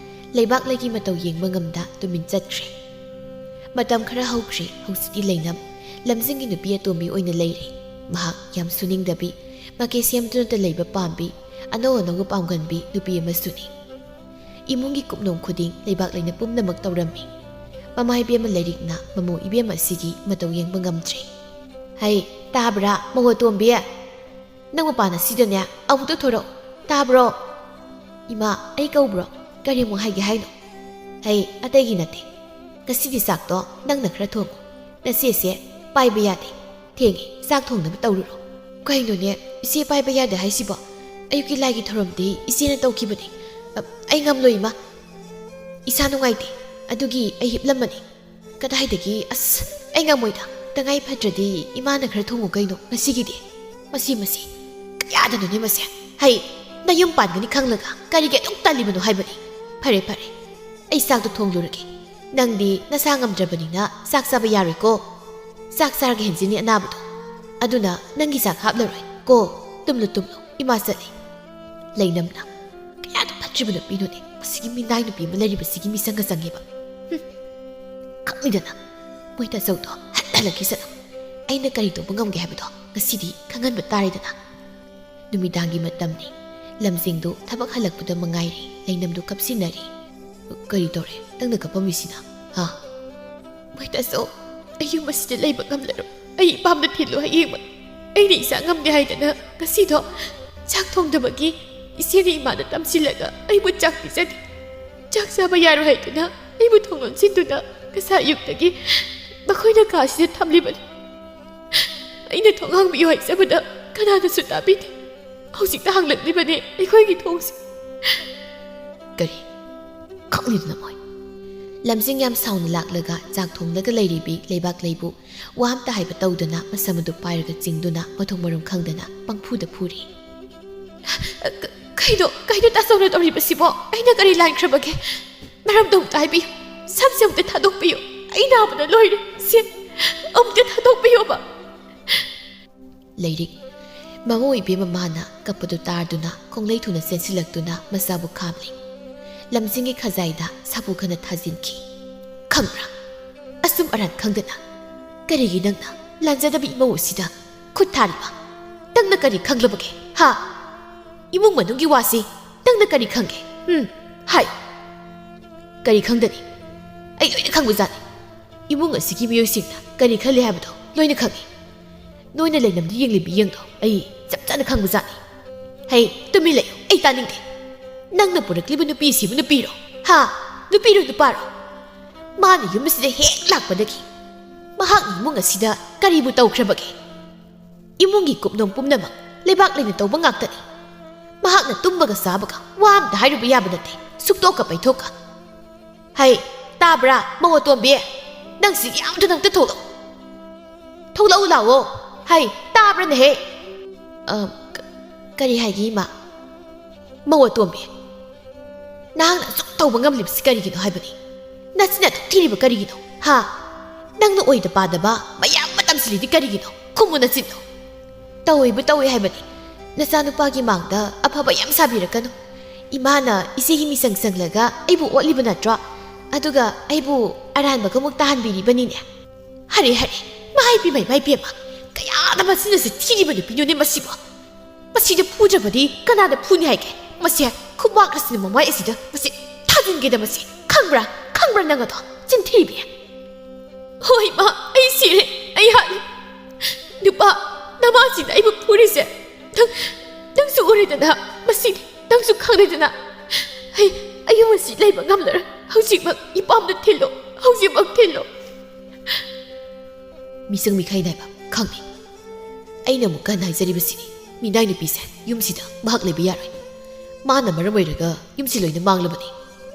ꯂꯩꯕꯥꯛꯂꯩꯒꯤ ꯃꯇꯧ ꯌꯦꯡꯕ ꯉꯝꯗ ꯇꯨꯃꯤꯟ ꯆꯠꯈ꯭ꯔꯦ꯫ ꯃꯇꯝ ꯈꯔ ꯍꯧꯈ꯭ꯔꯦ꯫ ꯍꯧꯖꯤꯛꯇꯤ ꯂꯩꯅꯝ ꯂꯝꯖꯤꯡꯒꯤ ꯅꯨꯄꯤ ꯑꯇꯣꯝꯕꯤ ꯑꯣꯏꯅ ꯂꯩꯔꯦ꯫ ꯃꯍꯥꯛ ꯌꯥꯝ ꯁꯨꯅꯤꯡꯗꯕꯤ, ꯃꯀꯦ ꯁꯦꯝꯗꯨꯅꯇ ꯂꯩꯕ ꯄꯥꯝꯕꯤ, ꯑꯅꯧ ꯑꯅꯧꯕ ꯄꯥꯝꯒꯟꯕꯤ ꯅꯨꯄꯤ ꯑꯃꯁꯨꯅꯤ꯫ ꯏꯃꯨꯡꯒꯤ ꯀꯨꯞꯅꯣꯝ ꯈꯨꯗꯤꯡ ꯂꯩꯕꯥꯛꯂꯩꯅ ꯄꯨꯝꯅꯃꯛ ꯇꯧꯔꯝꯃꯤ꯫ ꯃꯃꯥ ꯏꯕꯦꯝꯃ ꯂꯩꯔꯤꯛꯅ ꯃꯃꯧ ꯏꯕꯦꯝꯃ ꯑꯁꯤꯒꯤ ꯃꯇꯧ ꯌꯦꯡꯕ ꯉꯝꯗ꯭ꯔꯦ꯫ "ꯍꯩ, ꯇꯥꯕ꯭ꯔꯥ, ꯃꯧ ꯑꯇꯣꯝꯕꯤ? ꯅꯪ ꯃꯄꯥꯟ ꯑꯁꯤꯗꯅꯦ ꯑꯃꯨꯛꯇ ꯊꯣꯔꯛꯎ, ꯇꯥꯕ꯭ꯔꯣ?" "ꯏꯃꯥ, ꯑꯩ ꯀꯧꯕ꯭ꯔꯣ? ꯀꯔꯤ ꯑꯃꯨꯛ ꯍꯥꯏꯒꯦ ꯍꯥꯏꯅꯣ?" "ꯍꯩ, ꯑꯇꯩꯒꯤ ꯅꯠꯇꯦ꯫ ꯉꯁꯤꯗꯤ ꯆꯥꯛꯇꯣ ꯅꯪꯅ ꯈꯔ ꯊꯣꯡꯉꯨ꯫ ꯅꯆꯦꯁꯦ ꯄꯥꯏꯕ ꯌꯥꯗꯦ꯫ ꯊꯦꯡꯉꯦ, ꯆꯥꯛ ꯊꯣꯡꯅꯕ ꯇꯧꯔꯨꯔꯣ꯫" ꯀꯩꯅꯣꯅꯦ, ꯏꯆꯦ ꯄꯥꯏꯕ ꯌꯥꯗꯦ ꯍꯥꯏꯁꯤꯕꯣ? ꯑꯌꯨꯛꯀꯤ ꯂꯥꯏꯒꯤ ꯊꯧꯔꯝꯗꯤ ꯏꯆꯦꯅ ꯇꯧꯈꯤꯕꯅꯤ꯫ ꯑ, ꯑꯩ ꯉꯝꯂꯣꯏ, ꯏꯃꯥ꯫ ꯏꯁꯥ ꯅꯨꯡꯉꯥꯏꯇꯦ, ꯑꯗꯨꯒꯤ ꯑꯩ ꯍꯤꯞꯂꯝꯕꯅꯤ꯫ ꯀꯗꯥꯏꯗꯒꯤ, ꯑꯁ, ꯑꯩ ꯉꯝꯃꯣꯏꯗ꯫ ꯇꯉꯥꯏ ꯐꯗ꯭ꯔꯗꯤ ꯏꯃꯥꯅ ꯈꯔ ꯊꯣꯡꯉꯨ ꯀꯩꯅꯣ ꯉꯁꯤꯒꯤꯗꯤ꯫ ꯃꯁꯤ, ꯃꯁꯤ, ꯀꯌꯥꯗꯅꯣꯅꯦ ꯃꯁꯦ? ꯍꯩ, ꯅꯌꯨꯝ ꯄꯥꯟꯒꯅꯤ ꯈꯪꯂꯒ ꯀꯔꯤꯒꯤ ꯑꯗꯨꯛ ꯇꯜꯂꯤꯕꯅꯣ ꯍꯥꯏꯕꯅꯤ꯫ ꯐꯔꯦ, ꯐꯔꯦ, ꯑꯩ ꯆꯥꯛꯇꯣ ꯊꯣꯡꯂꯨꯔꯒꯦ꯫ ꯅꯪꯗꯤ ꯅꯁꯥ ꯉꯝꯗ꯭ꯔꯕꯅꯤꯅ ꯆꯥꯛ ꯆꯥꯕ ꯌꯥꯔꯣꯏꯀꯣ꯫ ꯆꯥꯛ ꯆꯥꯔꯒ ꯍꯦꯟꯖꯤꯟꯅꯤ ꯑꯅꯥꯕꯗꯣ꯫ ꯑꯗꯨꯅ ꯅꯪꯒꯤ ꯆꯥꯛ ꯍꯥꯞꯂꯔꯣꯏ ꯀꯣ꯫ ꯇꯨꯝꯂꯨ, ꯇꯨꯝꯂꯨ, ꯏꯃꯥ ꯆꯠꯂꯤ꯫ ꯂꯩꯅꯝꯅ, "ꯀꯌꯥꯗ ꯐꯠꯇ꯭ꯔꯤꯕ ꯅꯨꯄꯤꯅꯣꯅꯦ, ꯃꯁꯤꯒꯤ ꯃꯤꯅꯥꯏ ꯅꯨꯄꯤ ꯑꯃ ꯂꯩꯔꯤꯕꯁꯤꯒꯤ ꯃꯤꯆꯪꯒ ꯆꯪꯉꯦꯕ꯫ ꯍꯨꯝ, ꯈꯪꯂꯤꯗꯅ, ꯃꯣꯏ ꯇꯥꯆꯧꯗꯣ ꯍꯟ ꯍꯜꯂꯛꯈꯤꯁꯅꯨ꯫ ꯑꯩꯅ ꯀꯔꯤ ꯇꯧꯕ ꯉꯝꯒꯦ ꯍꯥꯏꯕꯗꯣ ꯉꯁꯤꯗꯤ ꯈꯪꯍꯟꯕ ꯇꯥꯔꯦꯗꯅ꯫" ꯅꯨꯃꯤꯗꯥꯡꯒꯤ ꯃꯇꯝꯅꯤ꯫ ꯂꯝꯖꯤꯡꯗꯨ ꯊꯕꯛ ꯍꯜꯂꯛꯄꯗ ꯃꯉꯥꯏꯔꯦ꯫ ꯂꯩꯅꯝꯗꯨ ꯀꯞꯁꯤꯟꯅꯔꯤ꯫ "ꯀꯔꯤ ꯇꯧꯔꯦ? ꯅꯪꯅ ꯀꯞꯄꯝꯃꯤꯁꯤꯅ? ꯍꯥ?" "ꯃꯣꯏ ꯇꯥꯆꯧ, ꯑꯩ ꯌꯨꯝ ꯑꯁꯤꯗ ꯂꯩꯕ ꯉꯝꯂꯔꯣꯏ꯫ ꯑꯩ ꯏꯄꯥꯝꯗ ꯊꯤꯜꯂꯨ ꯍꯌꯦꯡꯃꯛ꯫ ꯑꯩꯅ ꯏꯆꯥ ꯉꯝꯗꯦ ꯍꯥꯏꯗꯅ ꯉꯁꯤꯗꯣ ꯆꯥꯛ ꯊꯣꯡꯗꯕꯒꯤ ꯏꯆꯦꯅ ꯏꯃꯥꯗ ꯇꯝꯁꯤꯜꯂꯒ ꯑꯩꯕꯨ ꯆꯥꯛ ꯄꯤꯖꯗꯦ꯫ ꯆꯥꯛ ꯆꯥꯕ ꯌꯥꯔꯣꯏ ꯍꯥꯏꯗꯨꯅ ꯑꯩꯕꯨ ꯊꯣꯡ ꯂꯣꯟꯁꯤꯟꯗꯨꯅ ꯉꯁꯥꯏ ꯑꯌꯨꯛꯇꯒꯤ ꯃꯈꯣꯏꯅ ꯀꯥꯁꯤꯗ ꯊꯝꯂꯤꯕꯅꯤ꯫ ꯑꯩꯅ ꯊꯣꯡ ꯍꯥꯡꯕꯤꯌꯨ ꯍꯥꯏꯖꯕꯗ ꯀꯅꯥꯅꯁꯨ ꯇꯥꯕꯤꯗꯦ꯫ ꯍꯧꯖꯤꯛꯇ ꯍꯥꯡꯂꯛꯂꯤꯕꯅꯤ ꯑꯩꯈꯣꯏꯒꯤ ꯊꯣꯡꯁꯦ꯫" "ꯀꯔꯤ? ꯈꯪꯂꯤꯗꯨꯅ ꯃꯣꯏ?" ꯂꯝꯖꯤꯡ ꯌꯥꯝ ꯁꯥꯎꯅ ꯂꯥꯛꯂꯒ ꯆꯥꯛ ꯊꯣꯡꯂꯒ ꯂꯩꯔꯤꯕꯤ ꯂꯩꯕꯥꯛ ꯂꯩꯕꯨ ꯋꯥ ꯑꯝꯇ ꯍꯥꯏꯕ ꯇꯧꯗꯅ ꯃꯁꯝ ꯑꯗꯨ ꯄꯥꯏꯔꯒ ꯆꯤꯡꯗꯨꯅ ꯃꯊꯣꯡ ꯃꯔꯝ ꯈꯪꯗꯅ ꯄꯪꯐꯨꯗ ꯐꯨꯔꯤ꯫ "ꯀ-, ꯀꯩꯅꯣ, ꯀꯩꯅꯣ ꯇꯥꯆꯧꯅ ꯇꯧꯔꯤꯕꯁꯤꯕꯣ? ꯑꯩꯅ ꯀꯔꯤ ꯂꯥꯟꯈ꯭ꯔꯕꯒꯦ? ꯃꯔꯝꯗꯣ ꯑꯝꯇ ꯍꯥꯏꯕꯤꯌꯨ꯫ ꯁꯝꯁꯦ ꯑꯝꯇ ꯊꯥꯗꯣꯛꯄꯤꯌꯨ꯫ ꯑꯩ ꯅꯥꯕꯅ ꯂꯣꯏꯔꯦ꯫ ꯁꯦ, ꯑꯝꯇ ꯊꯥꯗꯣꯛꯄꯤꯌꯣꯕ꯫" ꯂꯩꯔꯤꯛ꯫ ꯃꯃꯧ ꯏꯕꯦꯝꯃ ꯃꯥꯅ ꯀꯞꯄꯗꯨ ꯇꯥꯗꯨꯅ ꯈꯣꯡꯂꯩ ꯊꯨꯅ ꯆꯦꯟꯁꯤꯜꯂꯛꯇꯨꯅ ꯃꯆꯥꯕꯨ ꯈꯥꯝꯂꯤ꯫ ꯂꯝꯖꯤꯡꯒꯤ ꯈꯖꯥꯏꯗ ꯁꯥꯐꯨ ꯈꯅ ꯊꯥꯖꯤꯟꯈꯤ꯫ "ꯈꯪꯕ꯭ꯔꯥ? ꯑꯆꯨꯝ ꯑꯔꯥꯟ ꯈꯪꯗꯅ ꯀꯔꯤꯒꯤ ꯅꯪꯅ ꯂꯥꯟꯖꯗꯕ ꯏꯃꯧ ꯑꯁꯤꯗ ꯈꯨꯠ ꯊꯥꯔꯤꯕ? ꯅꯪꯅ ꯀꯔꯤ ꯈꯪꯂꯕꯒꯦ? ꯍꯥ? ꯏꯃꯨꯡ ꯃꯅꯨꯡꯒꯤ ꯋꯥꯁꯤ ꯅꯪꯅ ꯀꯔꯤ ꯈꯪꯒꯦ? ꯎꯝ, ꯍꯥꯏ꯫ ꯀꯔꯤ ꯈꯪꯗꯅꯤ? ꯑꯩ ꯂꯣꯏꯅ ꯈꯪꯕꯖꯥꯠꯅꯤ꯫ ꯏꯃꯨꯡ ꯑꯁꯤꯒꯤ ꯃꯤꯑꯣꯏꯁꯤꯡꯅ ꯀꯔꯤ ꯈꯜꯂꯤ ꯍꯥꯏꯕꯗꯣ ꯂꯣꯏꯅ ꯈꯪꯏ꯫ ꯅꯣꯏꯅ ꯂꯩꯅꯝꯗ ꯌꯦꯡꯂꯤꯕ ꯃꯤꯌꯦꯡꯗꯣ ꯑꯩ ꯆꯞ ꯆꯥꯅ ꯈꯪꯕꯖꯥꯠꯅꯤ꯫" "ꯍꯩ, ꯇꯨꯃꯤꯟ ꯂꯩꯌꯨ, ꯑꯩ ꯇꯥꯅꯤꯡꯗꯦ꯫ ꯅꯪꯅ ꯄꯨꯔꯛꯂꯤꯕ ꯅꯨꯄꯤ ꯑꯁꯤꯕꯨ ꯅꯨꯄꯤꯔꯣ? ꯍꯥ? ꯅꯨꯄꯤꯔꯣ ꯅꯨꯄꯥꯔꯣ? ꯃꯥꯅ ꯌꯨꯝ ꯑꯁꯤꯗ ꯍꯦꯛ ꯂꯥꯛꯄꯗꯒꯤ ꯃꯍꯥꯛꯅ ꯏꯃꯨꯡ ꯑꯁꯤꯗ ꯀꯔꯤꯕꯨ ꯇꯧꯈ꯭ꯔꯕꯒꯦ?" ꯏꯃꯨꯡꯒꯤ ꯀꯨꯞꯅꯣꯝ ꯄꯨꯝꯅꯃꯛ ꯂꯩꯕꯥꯛ ꯂꯩꯅ ꯇꯧꯕ ꯉꯥꯛꯇꯅꯤ꯫ ꯃꯍꯥꯛꯅ ꯇꯨꯝꯕꯒ ꯆꯥꯕꯒ ꯋꯥ ꯑꯝꯇ ꯍꯥꯏꯔꯨꯕ ꯌꯥꯕ ꯅꯠꯇꯦ, ꯁꯨꯛꯇꯣꯛꯀ ꯄꯩꯊꯣꯛꯀ꯫ "ꯍꯩ, ꯇꯥꯕ꯭ꯔꯥ, ꯃꯧ ꯑꯇꯣꯝꯕꯤ? ꯅꯪꯁꯤ ꯌꯥꯝꯗꯨꯅ ꯑꯝꯇ ꯊꯣꯛꯂꯛꯎ꯫ ꯊꯣꯛꯂꯛꯎ ꯂꯥꯛꯑꯣ꯫ ꯍꯩ, ꯇꯥꯕ꯭ꯔꯥꯅꯦꯍꯦ?" "ꯑ, ꯀ-, ꯀꯔꯤ ꯍꯥꯏꯒꯦ, ꯏꯃꯥ?" "ꯃꯧ ꯑꯇꯣꯝꯕꯤ, ꯅꯍꯥꯛꯅ ꯑꯁꯨꯛ ꯇꯧꯕ ꯉꯝꯂꯤꯕꯁꯤ ꯀꯔꯤꯒꯤꯅꯣ ꯍꯥꯏꯕꯅꯤ? ꯅꯆꯤꯟ ꯑꯗꯨꯛ ꯊꯤꯔꯤꯕ ꯀꯔꯤꯒꯤꯅꯣ, ꯍꯥ? ꯅꯪꯅ ꯑꯣꯏꯗ ꯄꯥꯗꯕ ꯃꯌꯥꯝ ꯑꯃ ꯇꯝꯁꯤꯜꯂꯤꯗꯤ ꯀꯔꯤꯒꯤꯅꯣ? ꯈꯨꯝꯃꯨ ꯅꯆꯤꯟꯗꯣ!" "ꯇꯧꯏꯕꯨ ꯇꯧꯏ ꯍꯥꯏꯕꯅꯤ꯫ ꯅꯆꯥꯅꯨꯄꯥꯒꯤ ꯃꯥꯡꯗ ꯑꯐꯕ ꯌꯥꯝ ꯁꯥꯕꯤꯔꯛꯀꯅꯨ꯫ ꯏꯃꯥꯅ ꯏꯆꯦꯒꯤ ꯃꯤꯆꯪ ꯆꯪꯂꯒ ꯑꯩꯕꯨ ꯑꯣꯠꯂꯤꯕ ꯅꯠꯇ꯭ꯔꯣ? ꯑꯗꯨꯒ ꯑꯩꯕꯨ ꯑꯔꯥꯟꯕꯒ ꯑꯃꯨꯛ ꯇꯥꯍꯟꯕꯤꯔꯤꯕꯅꯤꯅꯦ꯫ ꯍꯔꯦ, ꯍꯔꯦ, ꯃꯥꯏ ꯄꯦꯝꯃ, ꯃꯥꯏ ꯄꯦꯝꯃ, ꯀꯌꯥꯗ ꯃꯆꯤꯟ ꯑꯁꯤ ꯊꯤꯔꯤꯕ ꯅꯨꯄꯤꯅꯣꯅꯦ ꯃꯁꯤꯕꯣ? ꯃꯁꯤꯗ ꯐꯨꯗ꯭ꯔꯕꯗꯤ ꯀꯅꯥꯗ ꯐꯨꯅꯤ ꯍꯥꯏꯒꯦ? ꯃꯁꯤ ꯈꯨꯕꯥꯛ ꯑꯁꯤꯅ ꯃꯃꯥꯏ ꯑꯁꯤꯗ ꯃꯁꯤ ꯊꯥꯖꯤꯟꯒꯦꯗ ꯃꯁꯤ꯫ ꯈꯪꯕ꯭ꯔꯥ? ꯈꯪꯕ꯭ꯔꯥ ꯅꯪ ꯑꯗꯣ? ꯆꯤꯟꯊꯤꯕꯤ!" "ꯍꯣꯏ, ꯏꯃꯥ, ꯑꯩ ꯁꯤꯔꯦ, ꯑꯩ ꯍꯥꯠꯂꯦ꯫ ꯅꯨꯄꯥ, ꯅꯃꯥꯁꯤꯅ ꯑꯩꯕꯨ ꯐꯨꯔꯤꯁꯦ ꯅꯪ, ꯅꯪꯁꯨ ꯎꯔꯦꯗꯅ, ꯃꯁꯤꯗꯤ ꯅꯪꯁꯨ ꯈꯪꯂꯦꯗꯅ꯫ ꯑꯩ, ꯑꯩ ꯃꯁꯤ ꯂꯩꯕ ꯉꯝꯂꯔꯣꯏ꯫ ꯍꯧꯖꯤꯛꯃꯛ ꯏꯄꯥꯝꯗ ꯊꯤꯜꯂꯣ, ꯍꯧꯖꯤꯛꯃꯛ ꯊꯤꯜꯂꯣ꯫" ꯃꯤꯁꯪ ꯃꯤꯈꯥꯏ ꯅꯥꯏꯕ ꯈꯪꯉꯤ꯫ ꯑꯩꯅ ꯑꯃꯨꯛ ꯀꯟꯅ ꯍꯥꯏꯖꯔꯤꯕꯁꯤꯅꯤ, ꯃꯤꯅꯥꯏ ꯅꯨꯄꯤꯁꯦ ꯌꯨꯝꯁꯤꯗ ꯃꯍꯥꯛ ꯂꯩꯕ ꯌꯥꯔꯣꯏ꯫ ꯃꯥꯅ ꯃꯔꯝ ꯑꯣꯏꯔꯒ ꯌꯨꯝꯁꯤ ꯂꯣꯏꯅ ꯃꯥꯡꯂꯕꯅꯤ꯫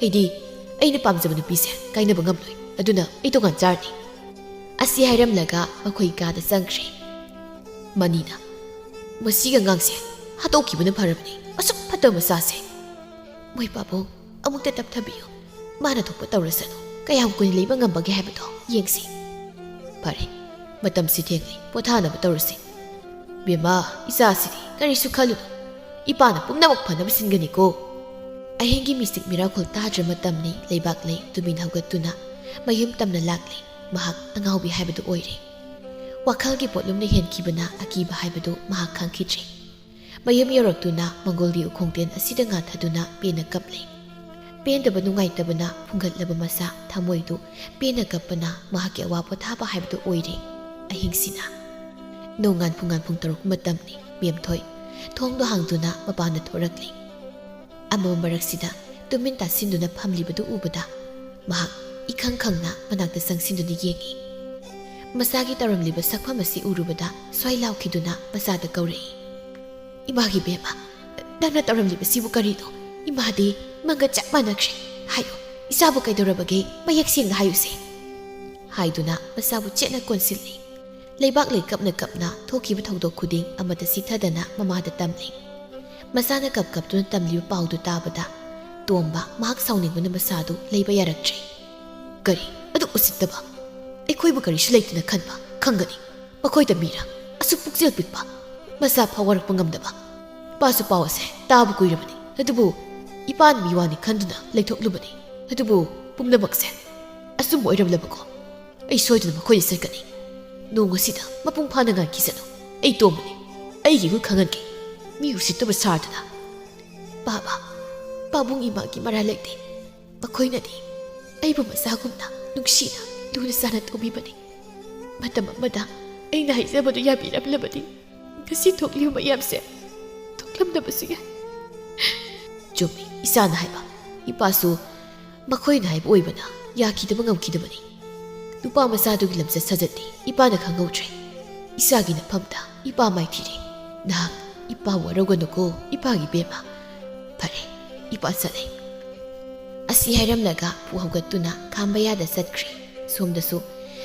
ꯑꯩꯗꯤ ꯑꯩꯅ ꯄꯥꯝꯖꯕ ꯅꯨꯄꯤꯁꯦ ꯀꯥꯏꯅꯕ ꯉꯝꯂꯣꯏ, ꯑꯗꯨꯅ ꯑꯩ ꯇꯣꯉꯥꯟ ꯆꯥꯔꯅꯤ꯫ ꯑꯁꯤ ꯍꯥꯏꯔꯝꯂꯒ ꯃꯈꯣꯏ ꯀꯥꯗ ꯆꯪꯈ꯭ꯔꯦ꯫ ꯃꯅꯤꯅ, "ꯃꯁꯤꯒꯤ ꯑꯉꯥꯡꯁꯦ ꯍꯥꯠꯇꯣꯛꯈꯤꯕꯅ ꯐꯔꯕꯅꯤ, ꯑꯁꯨꯛ ꯐꯠꯇꯕ ꯃꯆꯥꯁꯦ꯫ ꯃꯣꯏ ꯄꯥꯕꯨꯡ, ꯑꯃꯨꯛꯇ ꯇꯞꯊꯕꯤꯌꯨ, ꯃꯥꯅ ꯊꯣꯛꯄ ꯇꯧꯔꯁꯅꯨ, ꯀꯌꯥꯝ ꯀꯨꯏꯅ ꯂꯩꯕ ꯉꯝꯕꯒꯦ ꯍꯥꯏꯕꯗꯣ ꯌꯦꯡꯁꯤ꯫ ꯐꯔꯦ, ꯃꯇꯝꯁꯤ ꯊꯦꯡꯂꯦ, ꯄꯣꯊꯥꯅꯕ ꯇꯧꯔꯁꯤ꯫ ꯕꯦꯝꯃ, ꯏꯆꯥꯁꯤꯗꯤ ꯀꯔꯤꯁꯨ ꯈꯜꯂꯨꯅꯨ, ꯏꯄꯥꯅ ꯄꯨꯝꯅꯃꯛ ꯐꯅꯕ ꯁꯤꯟꯒꯅꯤꯀꯣ꯫" ꯑꯍꯤꯡꯒꯤ ꯃꯤꯆꯤꯛ ꯃꯤꯔꯥꯈꯣꯜ ꯇꯥꯗ꯭ꯔ ꯃꯇꯝꯅꯤ꯫ ꯂꯩꯕꯥꯛꯂꯩ ꯇꯨꯃꯤꯟ ꯍꯧꯒꯠꯇꯨꯅ ꯃꯌꯨꯝ ꯇꯝꯅ ꯂꯥꯛꯂꯤ꯫ ꯃꯍꯥꯛ ꯑꯉꯥꯎꯕꯤ ꯍꯥꯏꯕꯗꯨ ꯑꯣꯏꯔꯦ꯫ ꯋꯥꯈꯜꯒꯤ ꯄꯣꯠꯂꯨꯝꯅ ꯍꯦꯟꯈꯤꯕꯅ ꯑꯀꯤꯕ ꯍꯥꯏꯕꯗꯨ ꯃꯍꯥꯛ ꯈꯪꯈꯤꯗ꯭ꯔꯦ꯫ ꯃꯌꯨꯝ ꯌꯧꯔꯛꯇꯨꯅ ꯃꯪꯒꯣꯜꯒꯤ ꯎꯈꯣꯡꯇꯦꯟ ꯑꯁꯤꯗ ꯉꯥꯊꯗꯨꯅ ꯄꯦꯟꯅ ꯀꯞꯂꯦ꯫ ꯄꯦꯟꯗꯕ ꯅꯨꯡꯉꯥꯏꯇꯕꯅ ꯐꯨꯡꯒꯠꯂꯕ ꯃꯁꯥ ꯊꯃꯣꯏꯗꯨ ꯄꯦꯟꯅ ꯀꯞꯄꯅ ꯃꯍꯥꯛꯀꯤ ꯑꯋꯥ ꯄꯣꯊꯥꯕ ꯍꯥꯏꯕꯗꯨ ꯑꯣꯏꯔꯦ꯫ ꯑꯍꯤꯡꯁꯤꯅ ꯅꯣꯡꯉꯥꯟ ꯄꯨꯡꯉꯥꯟ ꯄꯨꯡ ꯇꯔꯨꯛ ꯃꯇꯝꯅꯤ꯫ ꯃꯦꯝꯊꯣꯏ ꯊꯣꯡꯗꯣ ꯍꯥꯡꯗꯨꯅ ꯃꯄꯥꯟꯗ ꯊꯣꯔꯛꯂꯤ꯫ ꯑꯃꯝꯕ ꯃꯔꯛꯁꯤꯗ ꯇꯨꯃꯤꯟ ꯇꯥꯁꯤꯟꯗꯨꯅ ꯐꯝꯂꯤꯕꯗꯨ ꯎꯕꯗ ꯃꯍꯥꯛ ꯏꯈꯪ ꯈꯪꯅ ꯃꯅꯥꯛꯇ ꯆꯪꯁꯤꯟꯗꯨꯅ ꯌꯦꯡꯏ꯫ ꯃꯆꯥꯒꯤ ꯇꯧꯔꯝꯂꯤꯕ ꯁꯛꯐꯝ ꯑꯁꯤ ꯎꯔꯨꯕꯗ ꯁ꯭ꯋꯥꯏ ꯂꯥꯎꯈꯤꯗꯨꯅ ꯃꯆꯥꯗ ꯀꯧꯔꯛꯏ꯫ "ꯏꯃꯥꯒꯤ ꯕꯦꯝꯃ, ꯅꯪꯅ ꯇꯧꯔꯝꯂꯤꯕꯁꯤꯕꯨ ꯀꯔꯤꯅꯣ? ꯏꯃꯥꯗꯤ ꯃꯪꯒ ꯆꯞ ꯃꯥꯟꯅꯈ꯭ꯔꯦ꯫ ꯍꯥꯏꯌꯨ, ꯏꯆꯥꯕꯨ ꯀꯩꯗꯧꯔꯕꯒꯦ? ꯃꯌꯦꯛ ꯁꯦꯡꯅ ꯍꯥꯏꯌꯨꯁꯦ," ꯍꯥꯏꯗꯨꯅ ꯃꯆꯥꯕꯨ ꯆꯦꯠꯅ ꯀꯣꯟꯁꯤꯜꯂꯤ꯫ ꯂꯩꯕꯥꯛ ꯂꯩꯀꯞꯅ ꯀꯞꯅ ꯊꯣꯛꯈꯤꯕ ꯊꯧꯗꯣꯛ ꯈꯨꯗꯤꯡ ꯑꯃꯠꯇ ꯁꯤꯊꯗꯅ ꯃꯃꯥꯗ ꯇꯝꯂꯤ꯫ ꯃꯆꯥꯅ ꯀꯞ ꯀꯞꯇꯨꯅ ꯇꯝꯂꯤꯕ ꯄꯥꯎꯗꯨ ꯇꯥꯕꯗ ꯇꯣꯝꯕ ꯃꯍꯥꯛ ꯁꯥꯎꯅꯤꯡꯕꯅ ꯃꯁꯥꯗꯨ ꯂꯩꯕ ꯌꯥꯔꯛꯇ꯭ꯔꯦ꯫ "ꯀꯔꯤ? ꯑꯗꯨꯛ ꯎꯁꯤꯠꯇꯕ? ꯑꯩꯈꯣꯏꯕꯨ ꯀꯔꯤꯁꯨ ꯂꯩꯇꯅ ꯈꯟꯕ? ꯈꯪꯒꯅꯤ꯫ ꯃꯈꯣꯏꯗ ꯃꯤꯔ? ꯑꯁꯨꯛ ꯄꯨꯛꯆꯦꯜ ꯄꯤꯛꯄ? ꯃꯆꯥ ꯐꯥꯎ ꯋꯥꯔꯛꯄ ꯉꯝꯗꯕ?" ꯏꯄꯥꯁꯨ ꯄꯥꯎ ꯑꯁꯦ ꯇꯥꯕ ꯀꯨꯏꯔꯕꯅꯤ, ꯑꯗꯨꯕꯨ ꯏꯄꯥꯅ ꯃꯤꯋꯥꯅꯤ ꯈꯟꯗꯨꯅ ꯂꯩꯊꯣꯛꯂꯨꯕꯅꯤ꯫ ꯑꯗꯨꯕꯨ ꯄꯨꯝꯅꯃꯛꯁꯦ ꯑꯆꯨꯝꯕ ꯑꯣꯏꯔꯝꯂꯕꯀꯣ? ꯑꯩ ꯁꯣꯏꯗꯅ ꯃꯈꯣꯏꯗ ꯆꯠꯀꯅꯤ꯫ ꯅꯣꯡ ꯑꯁꯤꯗ ꯃꯄꯨꯡ ꯐꯥꯅ ꯉꯥꯏꯈꯤꯁꯅꯨ꯫ ꯑꯩ ꯇꯣꯝꯕꯅꯤ꯫ ꯑꯩꯒꯤ ꯏꯍꯨꯜ ꯈꯪꯍꯟꯒꯦ꯫ ꯃꯤ ꯎꯁꯤꯠꯇꯕ ꯁꯥꯗꯅ꯫ "ꯄꯥꯕ, ꯄꯥꯕꯨꯡ ꯏꯃꯥꯒꯤ ꯃꯔꯥꯜ ꯂꯩꯇꯦ꯫ ꯃꯈꯣꯏꯅꯗꯤ ꯑꯩꯕꯨ ꯃꯆꯥꯒꯨꯝꯅ ꯅꯨꯡꯁꯤꯅ ꯂꯨꯅ ꯆꯥꯅ ꯇꯧꯕꯤꯕꯅꯤ꯫ ꯃꯇꯝ ꯑꯃꯗ ꯑꯩꯅ ꯍꯥꯏꯖꯕꯗꯨ ꯌꯥꯕꯤꯔꯝꯂꯕꯗꯤ ꯉꯁꯤ ꯊꯣꯛꯂꯤꯕ ꯃꯌꯥꯝꯁꯦ ꯊꯣꯛꯂꯝꯗꯕꯁꯨ ꯌꯥꯏ꯫" ꯆꯨꯝꯃꯤ, ꯏꯆꯥꯅ ꯍꯥꯏꯕ꯫ ꯏꯄꯥꯁꯨ ꯃꯈꯣꯏꯅ ꯍꯥꯏꯕ ꯑꯣꯏꯕꯅ ꯌꯥꯈꯤꯗꯕ ꯉꯝꯈꯤꯗꯕꯅꯤ꯫ ꯅꯨꯄꯥ ꯃꯆꯥꯗꯨꯒꯤ ꯂꯝꯆꯠ ꯁꯥꯖꯠꯇꯤ ꯏꯄꯥꯅ ꯈꯪꯍꯧꯗ꯭ꯔꯦ꯫ ꯏꯆꯥꯒꯤ ꯅꯐꯝꯗ ꯏꯄꯥ ꯃꯥꯏꯊꯤꯔꯦ꯫ ꯅꯍꯥꯛ ꯏꯄꯥ ꯋꯥꯔꯧꯒꯅꯨꯀꯣ, ꯏꯄꯥꯒꯤ ꯕꯦꯝꯃ꯫ ꯐꯔꯦ, ꯏꯄꯥ ꯆꯠꯂꯦ꯫ ꯑꯁꯤ ꯍꯥꯏꯔꯝꯂꯒ ꯄꯨ ꯍꯧꯒꯠꯇꯨꯅ ꯈꯥꯝꯕ ꯌꯥꯗ ꯆꯠꯈ꯭ꯔꯦ꯫ ꯁꯣꯝꯗꯁꯨ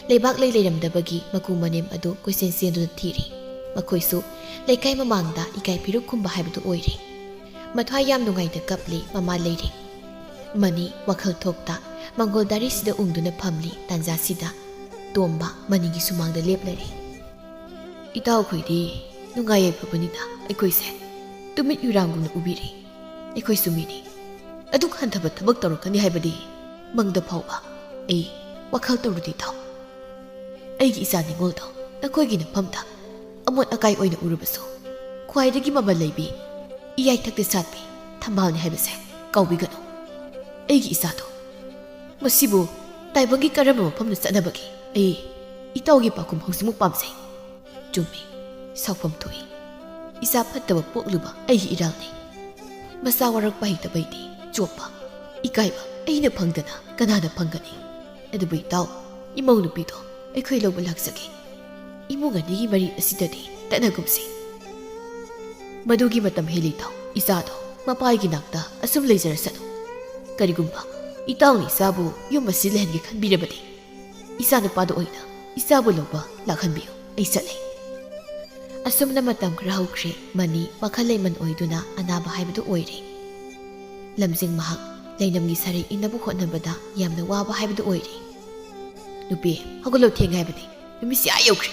ꯂꯩꯕꯥꯛ ꯂꯩ ꯂꯩꯔꯝꯗꯕꯒꯤ ꯃꯀꯨ ꯃꯅꯦꯝ ꯑꯗꯨ ꯀꯣꯏꯆꯦꯟ ꯆꯦꯟꯗꯨꯅ ꯊꯤꯔꯤ꯫ ꯃꯈꯣꯏꯁꯨ ꯂꯩꯀꯥꯏ ꯃꯃꯥꯡꯗ ꯏꯀꯥꯏ ꯐꯤꯔꯨꯛ ꯈꯨꯝꯕ ꯍꯥꯏꯕꯗꯨ ꯑꯣꯏꯔꯦ꯫ ꯃꯊ꯭ꯋꯥꯏ ꯌꯥꯝ ꯅꯨꯡꯉꯥꯏꯇ ꯀꯞꯂꯤ ꯃꯃꯥ ꯂꯩꯔꯤ꯫ ꯃꯅꯤ ꯋꯥꯈꯜ ꯊꯣꯛꯇ ꯃꯪꯒꯣꯜ ꯗꯥꯔꯤꯁꯤꯗ ꯎꯪꯗꯨꯅ ꯐꯝꯂꯤ꯫ ꯇꯥꯟꯖꯥꯁꯤꯗ ꯇꯣꯝꯕ ꯃꯅꯤꯒꯤ ꯁꯨꯃꯥꯡꯗ ꯂꯦꯞꯂꯔꯦ꯫ "ꯏꯇꯥꯎꯈꯣꯏꯗꯤ ꯅꯨꯡꯉꯥꯏ ꯌꯥꯏꯐꯕꯅꯤꯅ ꯑꯩꯈꯣꯏꯁꯦ ꯇꯨꯃꯤꯠ ꯌꯨꯔꯥꯡꯒꯨꯝꯅ ꯎꯕꯤꯔꯤ꯫ ꯑꯩꯈꯣꯏꯁꯨ ꯃꯤꯅꯤ꯫ ꯑꯗꯨꯛ ꯍꯟꯊꯕ ꯊꯕꯛ ꯇꯧꯔꯛꯀꯅꯤ ꯍꯥꯏꯕꯗꯤ ꯃꯪꯗ ꯐꯥꯎꯕ ꯑꯩ ꯋꯥꯈꯜ ꯇꯧꯔꯨꯗꯦ ꯏꯇꯥꯎ꯫ ꯑꯩꯒꯤ ꯏꯆꯥ ꯅꯤꯉꯣꯜꯗꯣ ꯅꯈꯣꯏꯒꯤ ꯅꯐꯝꯗ ꯑꯃꯣꯠ ꯑꯀꯥꯏ ꯑꯣꯏꯅ ꯎꯔꯕꯁꯨ ꯈ꯭ꯋꯥꯏꯗꯒꯤ ꯃꯃꯜ ꯂꯩꯕꯤ, ꯏꯌꯥꯏꯊꯛꯇ ꯁꯥꯠꯄꯤ ꯊꯝꯕꯥꯜꯅꯤ ꯍꯥꯏꯕꯁꯦ ꯀꯥꯎꯕꯤꯒꯅꯨ꯫ ꯑꯩꯒꯤ ꯏꯆꯥꯗꯣ ꯃꯁꯤꯕꯨ ꯇꯥꯏꯕꯪꯒꯤ ꯀꯔꯝꯕ ꯃꯐꯝꯗ ꯆꯠꯅꯕꯒꯦ? ꯑꯩ ꯏꯇꯥꯎꯒꯤ ꯄꯥꯎꯈꯨꯝ ꯍꯧꯖꯤꯛꯃꯛ ꯄꯥꯝꯖꯩ꯫" ꯆꯨꯝꯃꯤ, ꯁꯥꯎꯐꯝ ꯊꯣꯛꯏ꯫ ꯏꯆꯥ ꯐꯠꯇꯕ ꯄꯣꯛꯂꯨꯕ ꯑꯩꯒꯤ ꯏꯔꯥꯜꯅꯤ꯫ ꯃꯆꯥ ꯋꯥꯔꯛꯄ ꯍꯩꯇꯕꯩꯗꯤ ꯆꯣꯞꯄ, ꯏꯀꯥꯏꯕ ꯑꯩꯅ ꯐꯪꯗꯅ ꯀꯅꯥꯅ ꯐꯪꯒꯅꯤ? ꯑꯗꯨꯕꯨ ꯏꯇꯥꯎ, ꯏꯃꯧ ꯅꯨꯄꯤꯗꯣ ꯑꯩꯈꯣꯏ ꯂꯧꯕ ꯂꯥꯛꯆꯒꯦ꯫ ꯏꯃꯨꯡ ꯑꯅꯤꯒꯤ ꯃꯔꯤ ꯑꯁꯤꯗꯗꯤ ꯇꯠꯅꯒꯨꯝꯁꯤ꯫ ꯃꯗꯨꯒꯤ ꯃꯇꯝ ꯍꯦꯜꯂꯤ ꯊꯧ, ꯏꯆꯥꯗꯣ ꯃꯄꯥꯒꯤ ꯅꯥꯛꯇ ꯑꯁꯨꯝ ꯂꯩꯖꯔꯁꯅꯨ꯫ ꯀꯔꯤꯒꯨꯝꯕ ꯏꯇꯥꯎꯅ ꯏꯆꯥꯕꯨ ꯌꯨꯝ ꯑꯁꯤ ꯂꯩꯍꯟꯒꯦ ꯈꯟꯕꯤꯔꯕꯗꯤ, ꯏꯆꯥ ꯅꯨꯄꯥꯗ ꯑꯣꯏꯅ ꯏꯆꯥꯕꯨ ꯂꯧꯕ ꯂꯥꯛꯍꯟꯕꯤꯌꯨ꯫ ꯑꯩ ꯆꯠꯂꯦ꯫ ꯑꯁꯨꯝꯅ ꯃꯇꯝ ꯈꯔ ꯍꯧꯈ꯭ꯔꯦ꯫ ꯃꯅꯤ ꯃꯈꯜ ꯂꯩꯃꯟ ꯑꯣꯏꯗꯨꯅ ꯑꯅꯥꯕ ꯍꯥꯏꯕꯗꯨ ꯑꯣꯏꯔꯦ꯫ ꯂꯝꯖꯤꯡ ꯃꯍꯥꯛ ꯂꯩꯅꯝꯒꯤ ꯁꯔꯩ ꯏꯟꯅꯕ ꯍꯣꯠꯅꯕꯗ ꯌꯥꯝꯅ ꯋꯥꯕ ꯍꯥꯏꯕꯗꯨ ꯑꯣꯏꯔꯦ꯫ "ꯅꯨꯄꯤ, ꯍꯧꯒꯠꯂꯣ, ꯊꯦꯡꯉꯦ ꯍꯥꯏꯕꯅꯤ꯫ ꯅꯨꯃꯤꯠꯁꯤ ꯑꯥ ꯌꯧꯈ꯭ꯔꯦ꯫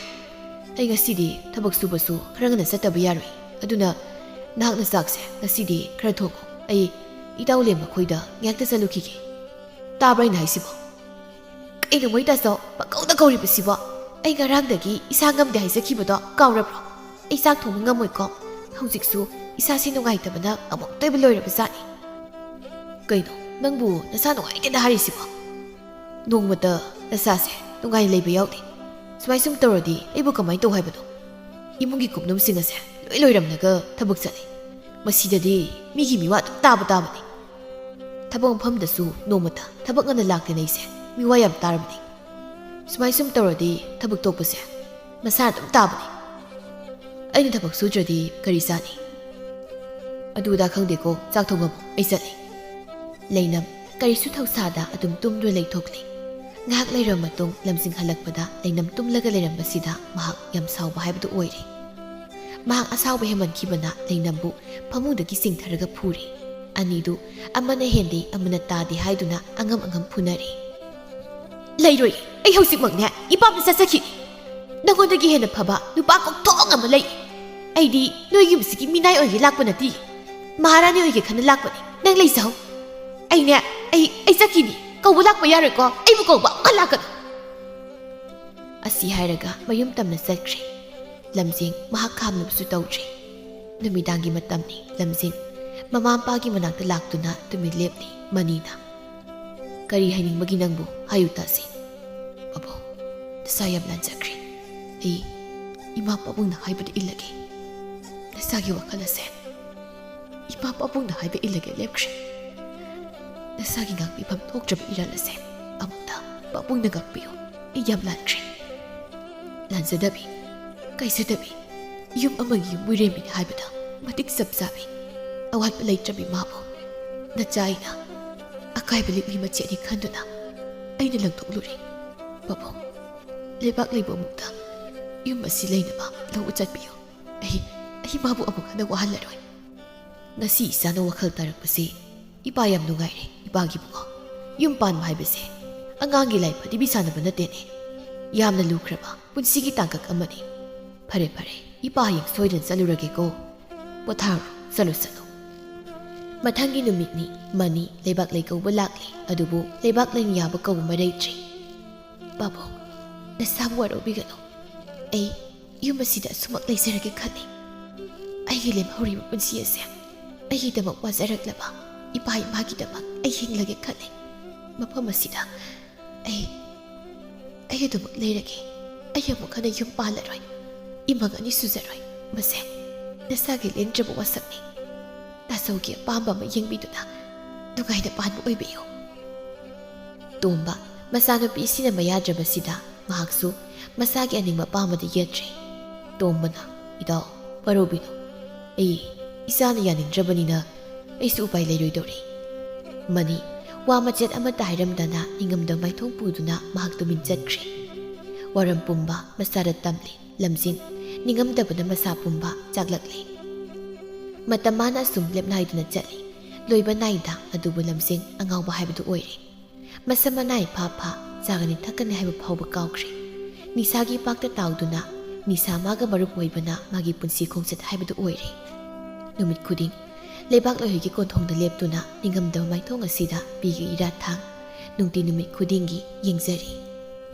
ꯑꯩ ꯉꯁꯤꯗꯤ ꯊꯕꯛ ꯁꯨꯕꯁꯨ ꯈꯔ ꯉꯟꯅ ꯆꯠꯇꯕ ꯌꯥꯔꯣꯏ꯫ ꯑꯗꯨꯅ ꯅꯍꯥꯛꯅ ꯆꯥꯛꯁꯦ ꯉꯁꯤꯗꯤ ꯈꯔ ꯊꯣꯡꯉꯣ꯫ ꯑꯩ ꯏꯇꯥꯎ ꯂꯦꯝ ꯃꯈꯣꯏꯗ ꯉꯥꯏꯍꯥꯛꯇ ꯆꯠꯂꯨꯈꯤꯒꯦ꯫ ꯇꯥꯕ꯭ꯔꯥ ꯑꯩꯅ ꯍꯥꯏꯁꯤꯕꯣ?" "ꯀꯩꯅꯣ ꯃꯣꯏ ꯇꯥꯆꯧ ꯄꯪꯀꯧꯗ ꯀꯧꯔꯤꯕꯁꯤꯕꯣ? ꯑꯩ ꯉꯔꯥꯡꯗꯒꯤ ꯏꯁꯥ ꯉꯝꯗꯦ ꯍꯥꯏꯖꯈꯤꯕꯗꯣ ꯀꯥꯎꯔꯕ꯭ꯔꯣ? ꯑꯩ ꯆꯥꯛ ꯊꯣꯡꯕ ꯉꯝꯃꯣꯏꯀꯣ꯫ ꯍꯧꯖꯤꯛꯁꯨ ꯏꯁꯥꯁꯤ ꯅꯨꯡꯉꯥꯏꯇꯕꯅ ꯑꯃꯨꯛꯇꯣꯏꯕ ꯂꯣꯏꯔꯕꯖꯥꯠꯅꯤ꯫" "ꯀꯩꯅꯣ ꯅꯪꯕꯨ ꯅꯁꯥ ꯅꯨꯡꯉꯥꯏꯇꯦꯗ ꯍꯥꯏꯔꯤꯁꯤꯕꯣ? ꯅꯣꯡꯃꯇ ꯅꯁꯥꯁꯦ ꯅꯨꯡꯉꯥꯏꯅ ꯂꯩꯕ ꯌꯥꯎꯗꯦ꯫ ꯁꯨꯃꯥꯏ ꯁꯨꯝ ꯇꯧꯔꯗꯤ ꯑꯩꯕꯨ ꯀꯃꯥꯏꯅ ꯇꯧ ꯍꯥꯏꯕꯅꯣ? ꯏꯃꯨꯡꯒꯤ ꯀꯨꯞꯅꯣꯝꯁꯤꯡ ꯑꯁꯦ ꯂꯣꯏ ꯂꯣꯏꯔꯝꯂꯒ ꯊꯕꯛ ꯆꯠꯂꯤ꯫ ꯃꯁꯤꯗꯗꯤ ꯃꯤꯒꯤ ꯃꯤꯋꯥ ꯑꯗꯨꯝ ꯇꯥꯕ ꯇꯥꯕꯅꯤ꯫ ꯊꯕꯛ ꯃꯐꯝꯗꯁꯨ ꯅꯣꯡꯃꯇ ꯊꯕꯛ ꯉꯟꯅ ꯂꯥꯛꯇꯦꯅ ꯑꯩꯁꯦ ꯃꯤꯋꯥ ꯌꯥꯝ ꯇꯥꯔꯕꯅꯤ꯫ ꯁꯨꯃꯥꯏ ꯁꯨꯝ ꯇꯧꯔꯗꯤ ꯊꯕꯛ ꯇꯣꯛꯄꯁꯦ ꯃꯁꯥ ꯑꯗꯨꯝ ꯇꯥꯕꯅꯤ꯫ ꯑꯩꯅ ꯊꯕꯛ ꯁꯨꯗ꯭ꯔꯗꯤ ꯀꯔꯤ ꯆꯥꯅꯤ? ꯑꯗꯨꯗ ꯈꯪꯗꯦꯀꯣ, ꯆꯥꯛ ꯊꯣꯡꯉꯝꯃꯣ, ꯑꯩ ꯆꯠꯂꯤ꯫" ꯂꯩꯅꯝ ꯀꯔꯤꯁꯨ ꯊꯧꯁꯥꯗ ꯑꯗꯨꯝ ꯇꯨꯝꯗꯨꯅ ꯂꯩꯊꯣꯛꯂꯦ꯫ ꯉꯥꯏꯍꯥꯛ ꯂꯩꯔꯕ ꯃꯇꯨꯡ ꯂꯝꯖꯤꯡ ꯍꯜꯂꯛꯄꯗ ꯂꯩꯅꯝ ꯇꯨꯝꯂꯒ ꯂꯩꯔꯝꯕꯁꯤꯗ ꯃꯍꯥꯛ ꯌꯥꯝ ꯁꯥꯎꯕ ꯍꯥꯏꯕꯗꯨ ꯑꯣꯏꯔꯦ꯫ ꯃꯍꯥꯛ ꯑꯁꯥꯎꯕ ꯍꯦꯟꯃꯟꯈꯤꯕꯅ ꯂꯩꯅꯝꯕꯨ ꯐꯃꯨꯡꯗꯒꯤ ꯆꯤꯡꯊꯔꯒ ꯐꯨꯔꯦ꯫ ꯑꯅꯤꯗꯨ ꯑꯃꯅ ꯍꯦꯟꯗꯦ ꯑꯃꯅ ꯇꯥꯗꯦ ꯍꯥꯏꯗꯨꯅ ꯑꯉꯝ ꯑꯉꯝ ꯐꯨꯅꯔꯦ꯫ "ꯂꯩꯔꯣꯏ, ꯑꯩ ꯍꯧꯖꯤꯛꯃꯛꯅꯦ ꯏꯄꯥꯝꯗ ꯆꯠꯆꯈꯤꯅꯤ꯫ ꯅꯉꯣꯟꯗꯒꯤ ꯍꯦꯟꯅ ꯐꯕ ꯅꯨꯄꯥ ꯀꯣꯛꯊꯣꯡ ꯑꯃ ꯂꯩ꯫ ꯑꯩꯗꯤ ꯅꯣꯏ ꯌꯨꯝꯁꯤꯒꯤ ꯃꯤꯅꯥꯏ ꯑꯣꯏꯒꯦ ꯂꯥꯛꯄ ꯅꯠꯇꯦ, ꯃꯍꯥꯔꯥꯅꯤ ꯑꯣꯏꯒꯦ ꯈꯟꯅ ꯂꯥꯛꯄꯅꯤ꯫ ꯅꯪ ꯂꯩꯖꯍꯧ꯫ ꯑꯩꯅꯦ, ꯑꯩ, ꯑꯩ ꯆꯠꯈꯤꯅꯤ꯫ ꯀꯧꯕ ꯂꯥꯛꯄ ꯌꯥꯔꯣꯏꯀꯣ, ꯑꯩꯕꯨ ꯀꯧꯕ ꯑꯃꯨꯛꯀ ꯂꯥꯛꯀꯅꯨ꯫" ꯑꯁꯤ ꯍꯥꯏꯔꯒ ꯃꯌꯨꯝ ꯇꯝꯅ ꯆꯠꯈ꯭ꯔꯦ꯫ ꯂꯝꯖꯤꯡ ꯃꯍꯥꯛ ꯈꯥꯝꯅꯕꯁꯨ ꯇꯧꯗ꯭ꯔꯦ꯫ ꯅꯨꯃꯤꯗꯥꯡꯒꯤ ꯃꯇꯝꯅꯤ꯫ ꯂꯝꯖꯤꯡ ꯃꯃꯥ ꯃꯄꯥꯒꯤ ꯃꯅꯥꯛꯇ ꯂꯥꯛꯇꯨꯅ ꯇꯨꯃꯤꯟ ꯂꯦꯞꯂꯤ꯫ ꯃꯅꯤꯅ, "ꯀꯔꯤ ꯍꯥꯏꯅꯤꯡꯕꯒꯤ ꯅꯪꯕꯨ? ꯍꯥꯏꯌꯨ ꯇꯥꯁꯤ꯫" "ꯄꯥꯕꯨꯡ, ꯅꯁꯥ ꯌꯥꯝ ꯂꯥꯟꯖꯈ꯭ꯔꯦ꯫ ꯑꯩ ꯏꯃꯥ ꯄꯥꯕꯨꯡꯅ ꯍꯥꯏꯕꯗꯨ ꯏꯜꯂꯒꯦ꯫ ꯅꯁꯥꯒꯤ ꯋꯥꯈꯜ ꯑꯁꯦ ꯏꯃꯥ ꯄꯥꯕꯨꯡꯅ ꯍꯥꯏꯕ ꯏꯜꯂꯒꯦ ꯂꯦꯞꯈ꯭ꯔꯦ꯫ ꯅꯁꯥꯒꯤ ꯉꯥꯛꯄꯤꯐꯝ ꯊꯣꯛꯇ꯭ꯔꯕ ꯏꯔꯥꯜ ꯑꯁꯦ ꯑꯃꯨꯛꯇ ꯄꯥꯕꯨꯡꯅ ꯉꯥꯛꯄꯤꯌꯨ꯫ ꯑꯩ ꯌꯥꯝ ꯂꯥꯟꯈ꯭ꯔꯦ꯫" ꯂꯥꯟꯖꯗꯕꯤ, ꯀꯥꯏꯖꯗꯕꯤ, ꯌꯨꯝ ꯑꯃꯒꯤ ꯌꯨꯝꯕꯨꯔꯦꯝꯕꯤꯅꯤ ꯍꯥꯏꯕꯗ ꯃꯇꯤꯛ ꯆꯞ ꯆꯥꯕꯤ꯫ ꯑꯋꯥꯠꯄ ꯂꯩꯇ꯭ꯔꯕꯤ ꯃꯥꯕꯨ ꯅꯆꯥ ꯑꯩꯅ ꯑꯀꯥꯏꯕ ꯂꯤꯛꯂꯤ ꯃꯆꯦꯠꯅꯤ ꯈꯟꯗꯨꯅ ꯑꯩꯅ ꯂꯪꯊꯣꯛꯂꯨꯔꯦ꯫ ꯄꯥꯕꯨꯡ, ꯂꯩꯕꯥꯛ ꯂꯩꯕꯣꯝꯃꯨꯛꯇ ꯌꯨꯝ ꯑꯁꯤ ꯂꯩꯅꯕ ꯂꯧꯕ ꯆꯠꯄꯤꯌꯨ꯫ ꯑꯩ, ꯑꯩ ꯃꯥꯕꯨ ꯑꯃꯨꯛ ꯍꯟꯅ ꯋꯥꯍꯜꯂꯔꯣꯏ꯫ ꯉꯁꯤ ꯏꯆꯥꯅ ꯋꯥꯈꯜ ꯇꯥꯔꯛꯄꯁꯤ ꯏꯄꯥ ꯌꯥꯝ ꯅꯨꯡꯉꯥꯏꯔꯦ, ꯏꯄꯥꯒꯤ ꯏꯕꯨꯡꯉꯣ꯫ ꯌꯨꯝ ꯄꯥꯟꯕ ꯍꯥꯏꯕꯁꯦ ꯑꯉꯥꯡꯒꯤ ꯂꯥꯏ ꯐꯗꯤꯕꯤ ꯁꯥꯟꯅꯕ ꯅꯠꯇꯦꯅꯦ꯫ ꯌꯥꯝꯅ ꯂꯨꯈ꯭ꯔꯕ ꯄꯨꯟꯁꯤꯒꯤ ꯇꯥꯡꯀꯛ ꯑꯃꯅꯤ꯫ ꯐꯔꯦ, ꯐꯔꯦ, ꯏꯄꯥ ꯍꯌꯦꯡ ꯁꯣꯏꯗꯅ ꯆꯠꯂꯨꯔꯒꯦꯀꯣ꯫ ꯄꯣꯊꯥꯔꯣ, ꯆꯠꯂꯨ, ꯆꯠꯂꯨ꯫ ꯃꯊꯪꯒꯤ ꯅꯨꯃꯤꯠꯅꯤ꯫ ꯃꯅꯤ ꯂꯩꯕꯥꯛ ꯂꯩ ꯀꯧꯕ ꯂꯥꯛꯂꯤ, ꯑꯗꯨꯕꯨ ꯂꯩꯕꯥꯛ ꯂꯩꯅ ꯌꯥꯕ ꯀꯧꯕ ꯑꯃ ꯂꯩꯇ꯭ꯔꯤ꯫ ꯄꯥꯕꯨꯡ, ꯅꯁꯥꯕꯨ ꯋꯥꯔꯧꯕꯤꯒꯅꯨ꯫ ꯑꯩ ꯌꯨꯝ ꯑꯁꯤꯗ ꯑꯁꯨꯃꯛ ꯂꯩꯖꯔꯒꯦ ꯈꯜꯂꯤ꯫ ꯑꯩꯒꯤ ꯂꯦꯝꯍꯧꯔꯤꯕ ꯄꯨꯟꯁꯤ ꯑꯁꯦ ꯑꯩꯒꯤꯗꯃꯛ ꯋꯥꯖꯔꯛꯂꯕ ꯏꯄꯥ ꯏꯃꯥꯒꯤꯗꯃꯛ ꯑꯩ ꯍꯤꯡꯂꯒꯦ ꯈꯜꯂꯤ꯫ ꯃꯐꯝ ꯑꯁꯤꯗ ꯑꯩ, ꯑꯩ ꯑꯗꯨꯃꯛ ꯂꯩꯔꯒꯦ꯫ ꯑꯩ ꯑꯃꯨꯛ ꯍꯟꯅ ꯌꯨꯝ ꯄꯥꯜꯂꯔꯣꯏ꯫ ꯏꯃꯪ ꯑꯅꯤ ꯁꯨꯖꯔꯣꯏ꯫ ꯃꯁꯦ ꯅꯁꯥꯒꯤ ꯂꯦꯡꯗ꯭ꯔꯕ ꯋꯥꯁꯛꯅꯤ꯫ ꯇꯥꯆꯧꯒꯤ ꯑꯄꯥꯝꯕ ꯑꯃ ꯌꯦꯡꯕꯤꯗꯨꯅ ꯅꯨꯡꯉꯥꯏꯅ ꯄꯥꯟꯕ ꯑꯣꯏꯕꯤꯌꯨ꯫ ꯇꯣꯝꯕ, ꯃꯆꯥꯅꯨꯄꯤ ꯑꯁꯤꯅ ꯃꯌꯥꯗ꯭ꯔꯕꯁꯤꯗ ꯃꯍꯥꯛꯁꯨ ꯃꯁꯥꯒꯤ ꯑꯅꯤꯡꯕ ꯑꯄꯥꯝꯕꯗ ꯌꯦꯠꯇ꯭ꯔꯦ꯫ ꯇꯣꯝꯕꯅ, "ꯏꯇꯥꯎ, ꯋꯥꯔꯧꯕꯤꯅꯨ꯫ ꯑꯩ ꯏꯆꯥꯅ ꯌꯥꯅꯤꯡꯗ꯭ꯔꯕꯅꯤꯅ ꯑꯩꯁꯨ ꯎꯄꯥꯏ ꯂꯩꯔꯣꯏꯗꯧꯔꯤ"꯫ ꯃꯅꯤ ꯋꯥ ꯃꯆꯦꯠ ꯑꯃꯠꯇ ꯍꯥꯏꯔꯝꯗꯅ ꯅꯤꯡꯉꯝꯗ ꯃꯥꯏꯊꯣꯡ ꯄꯨꯗꯨꯅ ꯃꯍꯥꯛ ꯇꯨꯃꯤꯟ ꯆꯠꯈ꯭ꯔꯦ꯫ ꯋꯥꯔꯝ ꯄꯨꯝꯕ ꯃꯁꯥꯗ ꯇꯝꯂꯤ꯫ ꯂꯝꯖꯤꯡ ꯅꯤꯡꯉꯝꯗꯕꯅ ꯃꯁꯥ ꯄꯨꯝꯕ ꯆꯥꯛꯂꯛꯂꯤ꯫ ꯃꯇꯝ ꯃꯥꯅ ꯑꯁꯨꯝ ꯂꯦꯞꯅꯥꯏꯗꯨꯅ ꯆꯠꯂꯤ꯫ ꯂꯣꯏꯕ ꯅꯥꯏꯗ, ꯑꯗꯨꯕꯨ ꯂꯝꯖꯤꯡ ꯑꯉꯥꯎꯕ ꯍꯥꯏꯕꯗꯨ ꯑꯣꯏꯔꯦ꯫ ꯃꯁꯝ ꯃꯅꯥꯏ ꯐꯥ ꯐꯥ, ꯆꯥꯒꯅꯤ ꯊꯛꯀꯅꯤ ꯍꯥꯏꯕ ꯐꯥꯎꯕ ꯀꯥꯎꯈ꯭ꯔꯦ꯫ ꯅꯤꯁꯥꯒꯤ ꯄꯥꯛꯇ ꯇꯥꯎꯗꯨꯅ ꯅꯤꯁꯥ ꯃꯥꯒ ꯃꯔꯨꯞ ꯑꯣꯏꯕꯅ ꯃꯥꯒꯤ ꯄꯨꯟꯁꯤ ꯈꯣꯡꯆꯠ ꯍꯥꯏꯕꯗꯨ ꯑꯣꯏꯔꯦ꯫ ꯅꯨꯃꯤꯠ ꯈꯨꯗꯤꯡ ꯂꯩꯕꯥꯛ ꯂꯩꯍꯣꯏꯒꯤ ꯀꯣꯟꯊꯣꯡꯗ ꯂꯦꯞꯇꯨꯅ ꯅꯤꯡꯉꯝꯗꯕ ꯃꯥꯏꯊꯣꯡ ꯑꯁꯤꯗ ꯄꯤꯒꯤ ꯏꯔꯥꯠ ꯊꯥꯡ ꯅꯨꯡꯇꯤ ꯅꯨꯃꯤꯠ ꯈꯨꯗꯤꯡꯒꯤ ꯌꯦꯡꯖꯔꯤ꯫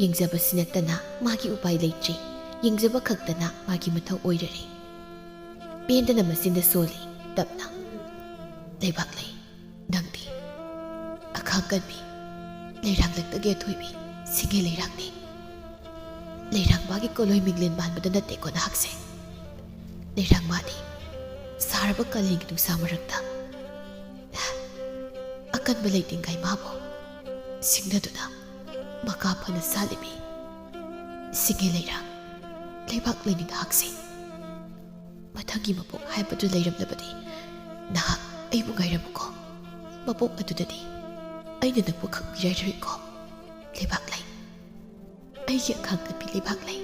ꯌꯦꯡꯖꯕꯁꯤ ꯅꯠꯇꯅ ꯃꯥꯒꯤ ꯎꯄꯥꯏ ꯂꯩꯇ꯭ꯔꯤ꯫ ꯌꯦꯡꯖꯕ ꯈꯛꯇꯅ ꯃꯥꯒꯤ ꯃꯊꯧ ꯑꯣꯏꯔꯔꯦ꯫ ꯄꯦꯟꯗꯅ ꯃꯆꯤꯟꯗ ꯁꯣꯜꯂꯤ, ꯇꯞꯅ꯫ "ꯂꯩꯕꯥꯛ ꯂꯩ, ꯅꯪꯗꯤ ꯑꯈꯥꯡ ꯀꯟꯕꯤ, ꯂꯩꯔꯥꯡ ꯂꯛꯇꯒꯤ ꯑꯊꯣꯏꯕꯤ, ꯁꯤꯡꯒꯦ ꯂꯩꯔꯥꯡꯅꯤ꯫ ꯂꯩꯔꯥꯡ ꯃꯥꯒꯤ ꯀꯣꯂꯣꯏ ꯃꯤꯡꯂꯦꯟ ꯃꯥꯟꯕꯗ ꯅꯠꯇꯦꯀꯣ ꯅꯍꯥꯛꯁꯦ꯫ ꯂꯩꯔꯥꯡ ꯃꯥꯗꯤ ꯁꯥꯔꯕ ꯀꯥꯂꯦꯟꯒꯤ ꯅꯨꯡꯁꯥ ꯃꯔꯛꯇ ꯑꯀꯟꯕ ꯂꯩꯇꯦꯡꯒꯥꯏ ꯃꯥꯕꯨ ꯁꯤꯡꯅꯗꯨꯅ ꯃꯀꯥ ꯐꯅ ꯁꯥꯠꯂꯤꯕꯤ ꯁꯤꯡꯒꯦ ꯂꯩꯔꯥꯡ"꯫ ꯂꯩꯕꯥꯛ ꯂꯩꯅꯤ ꯅꯍꯥꯛꯁꯦ꯫ ꯃꯊꯪꯒꯤ ꯃꯄꯣꯛ ꯍꯥꯏꯕꯗꯨ ꯂꯩꯔꯝꯂꯕꯗꯤ ꯅꯍꯥꯛ ꯑꯩꯕꯨ ꯉꯥꯏꯔꯝꯃꯨꯀꯣ꯫ ꯃꯄꯣꯛ ꯑꯗꯨꯗꯗꯤ ꯑꯩꯅ ꯅꯪꯕꯨ ꯈꯪꯕꯤꯔꯔꯣꯏꯀꯣ꯫ ꯂꯩꯕꯥꯛ ꯂꯩ꯫ ꯑꯩꯒꯤ ꯑꯈꯥꯡ ꯀꯟꯕꯤ ꯂꯩꯕꯥꯛ ꯂꯩ꯫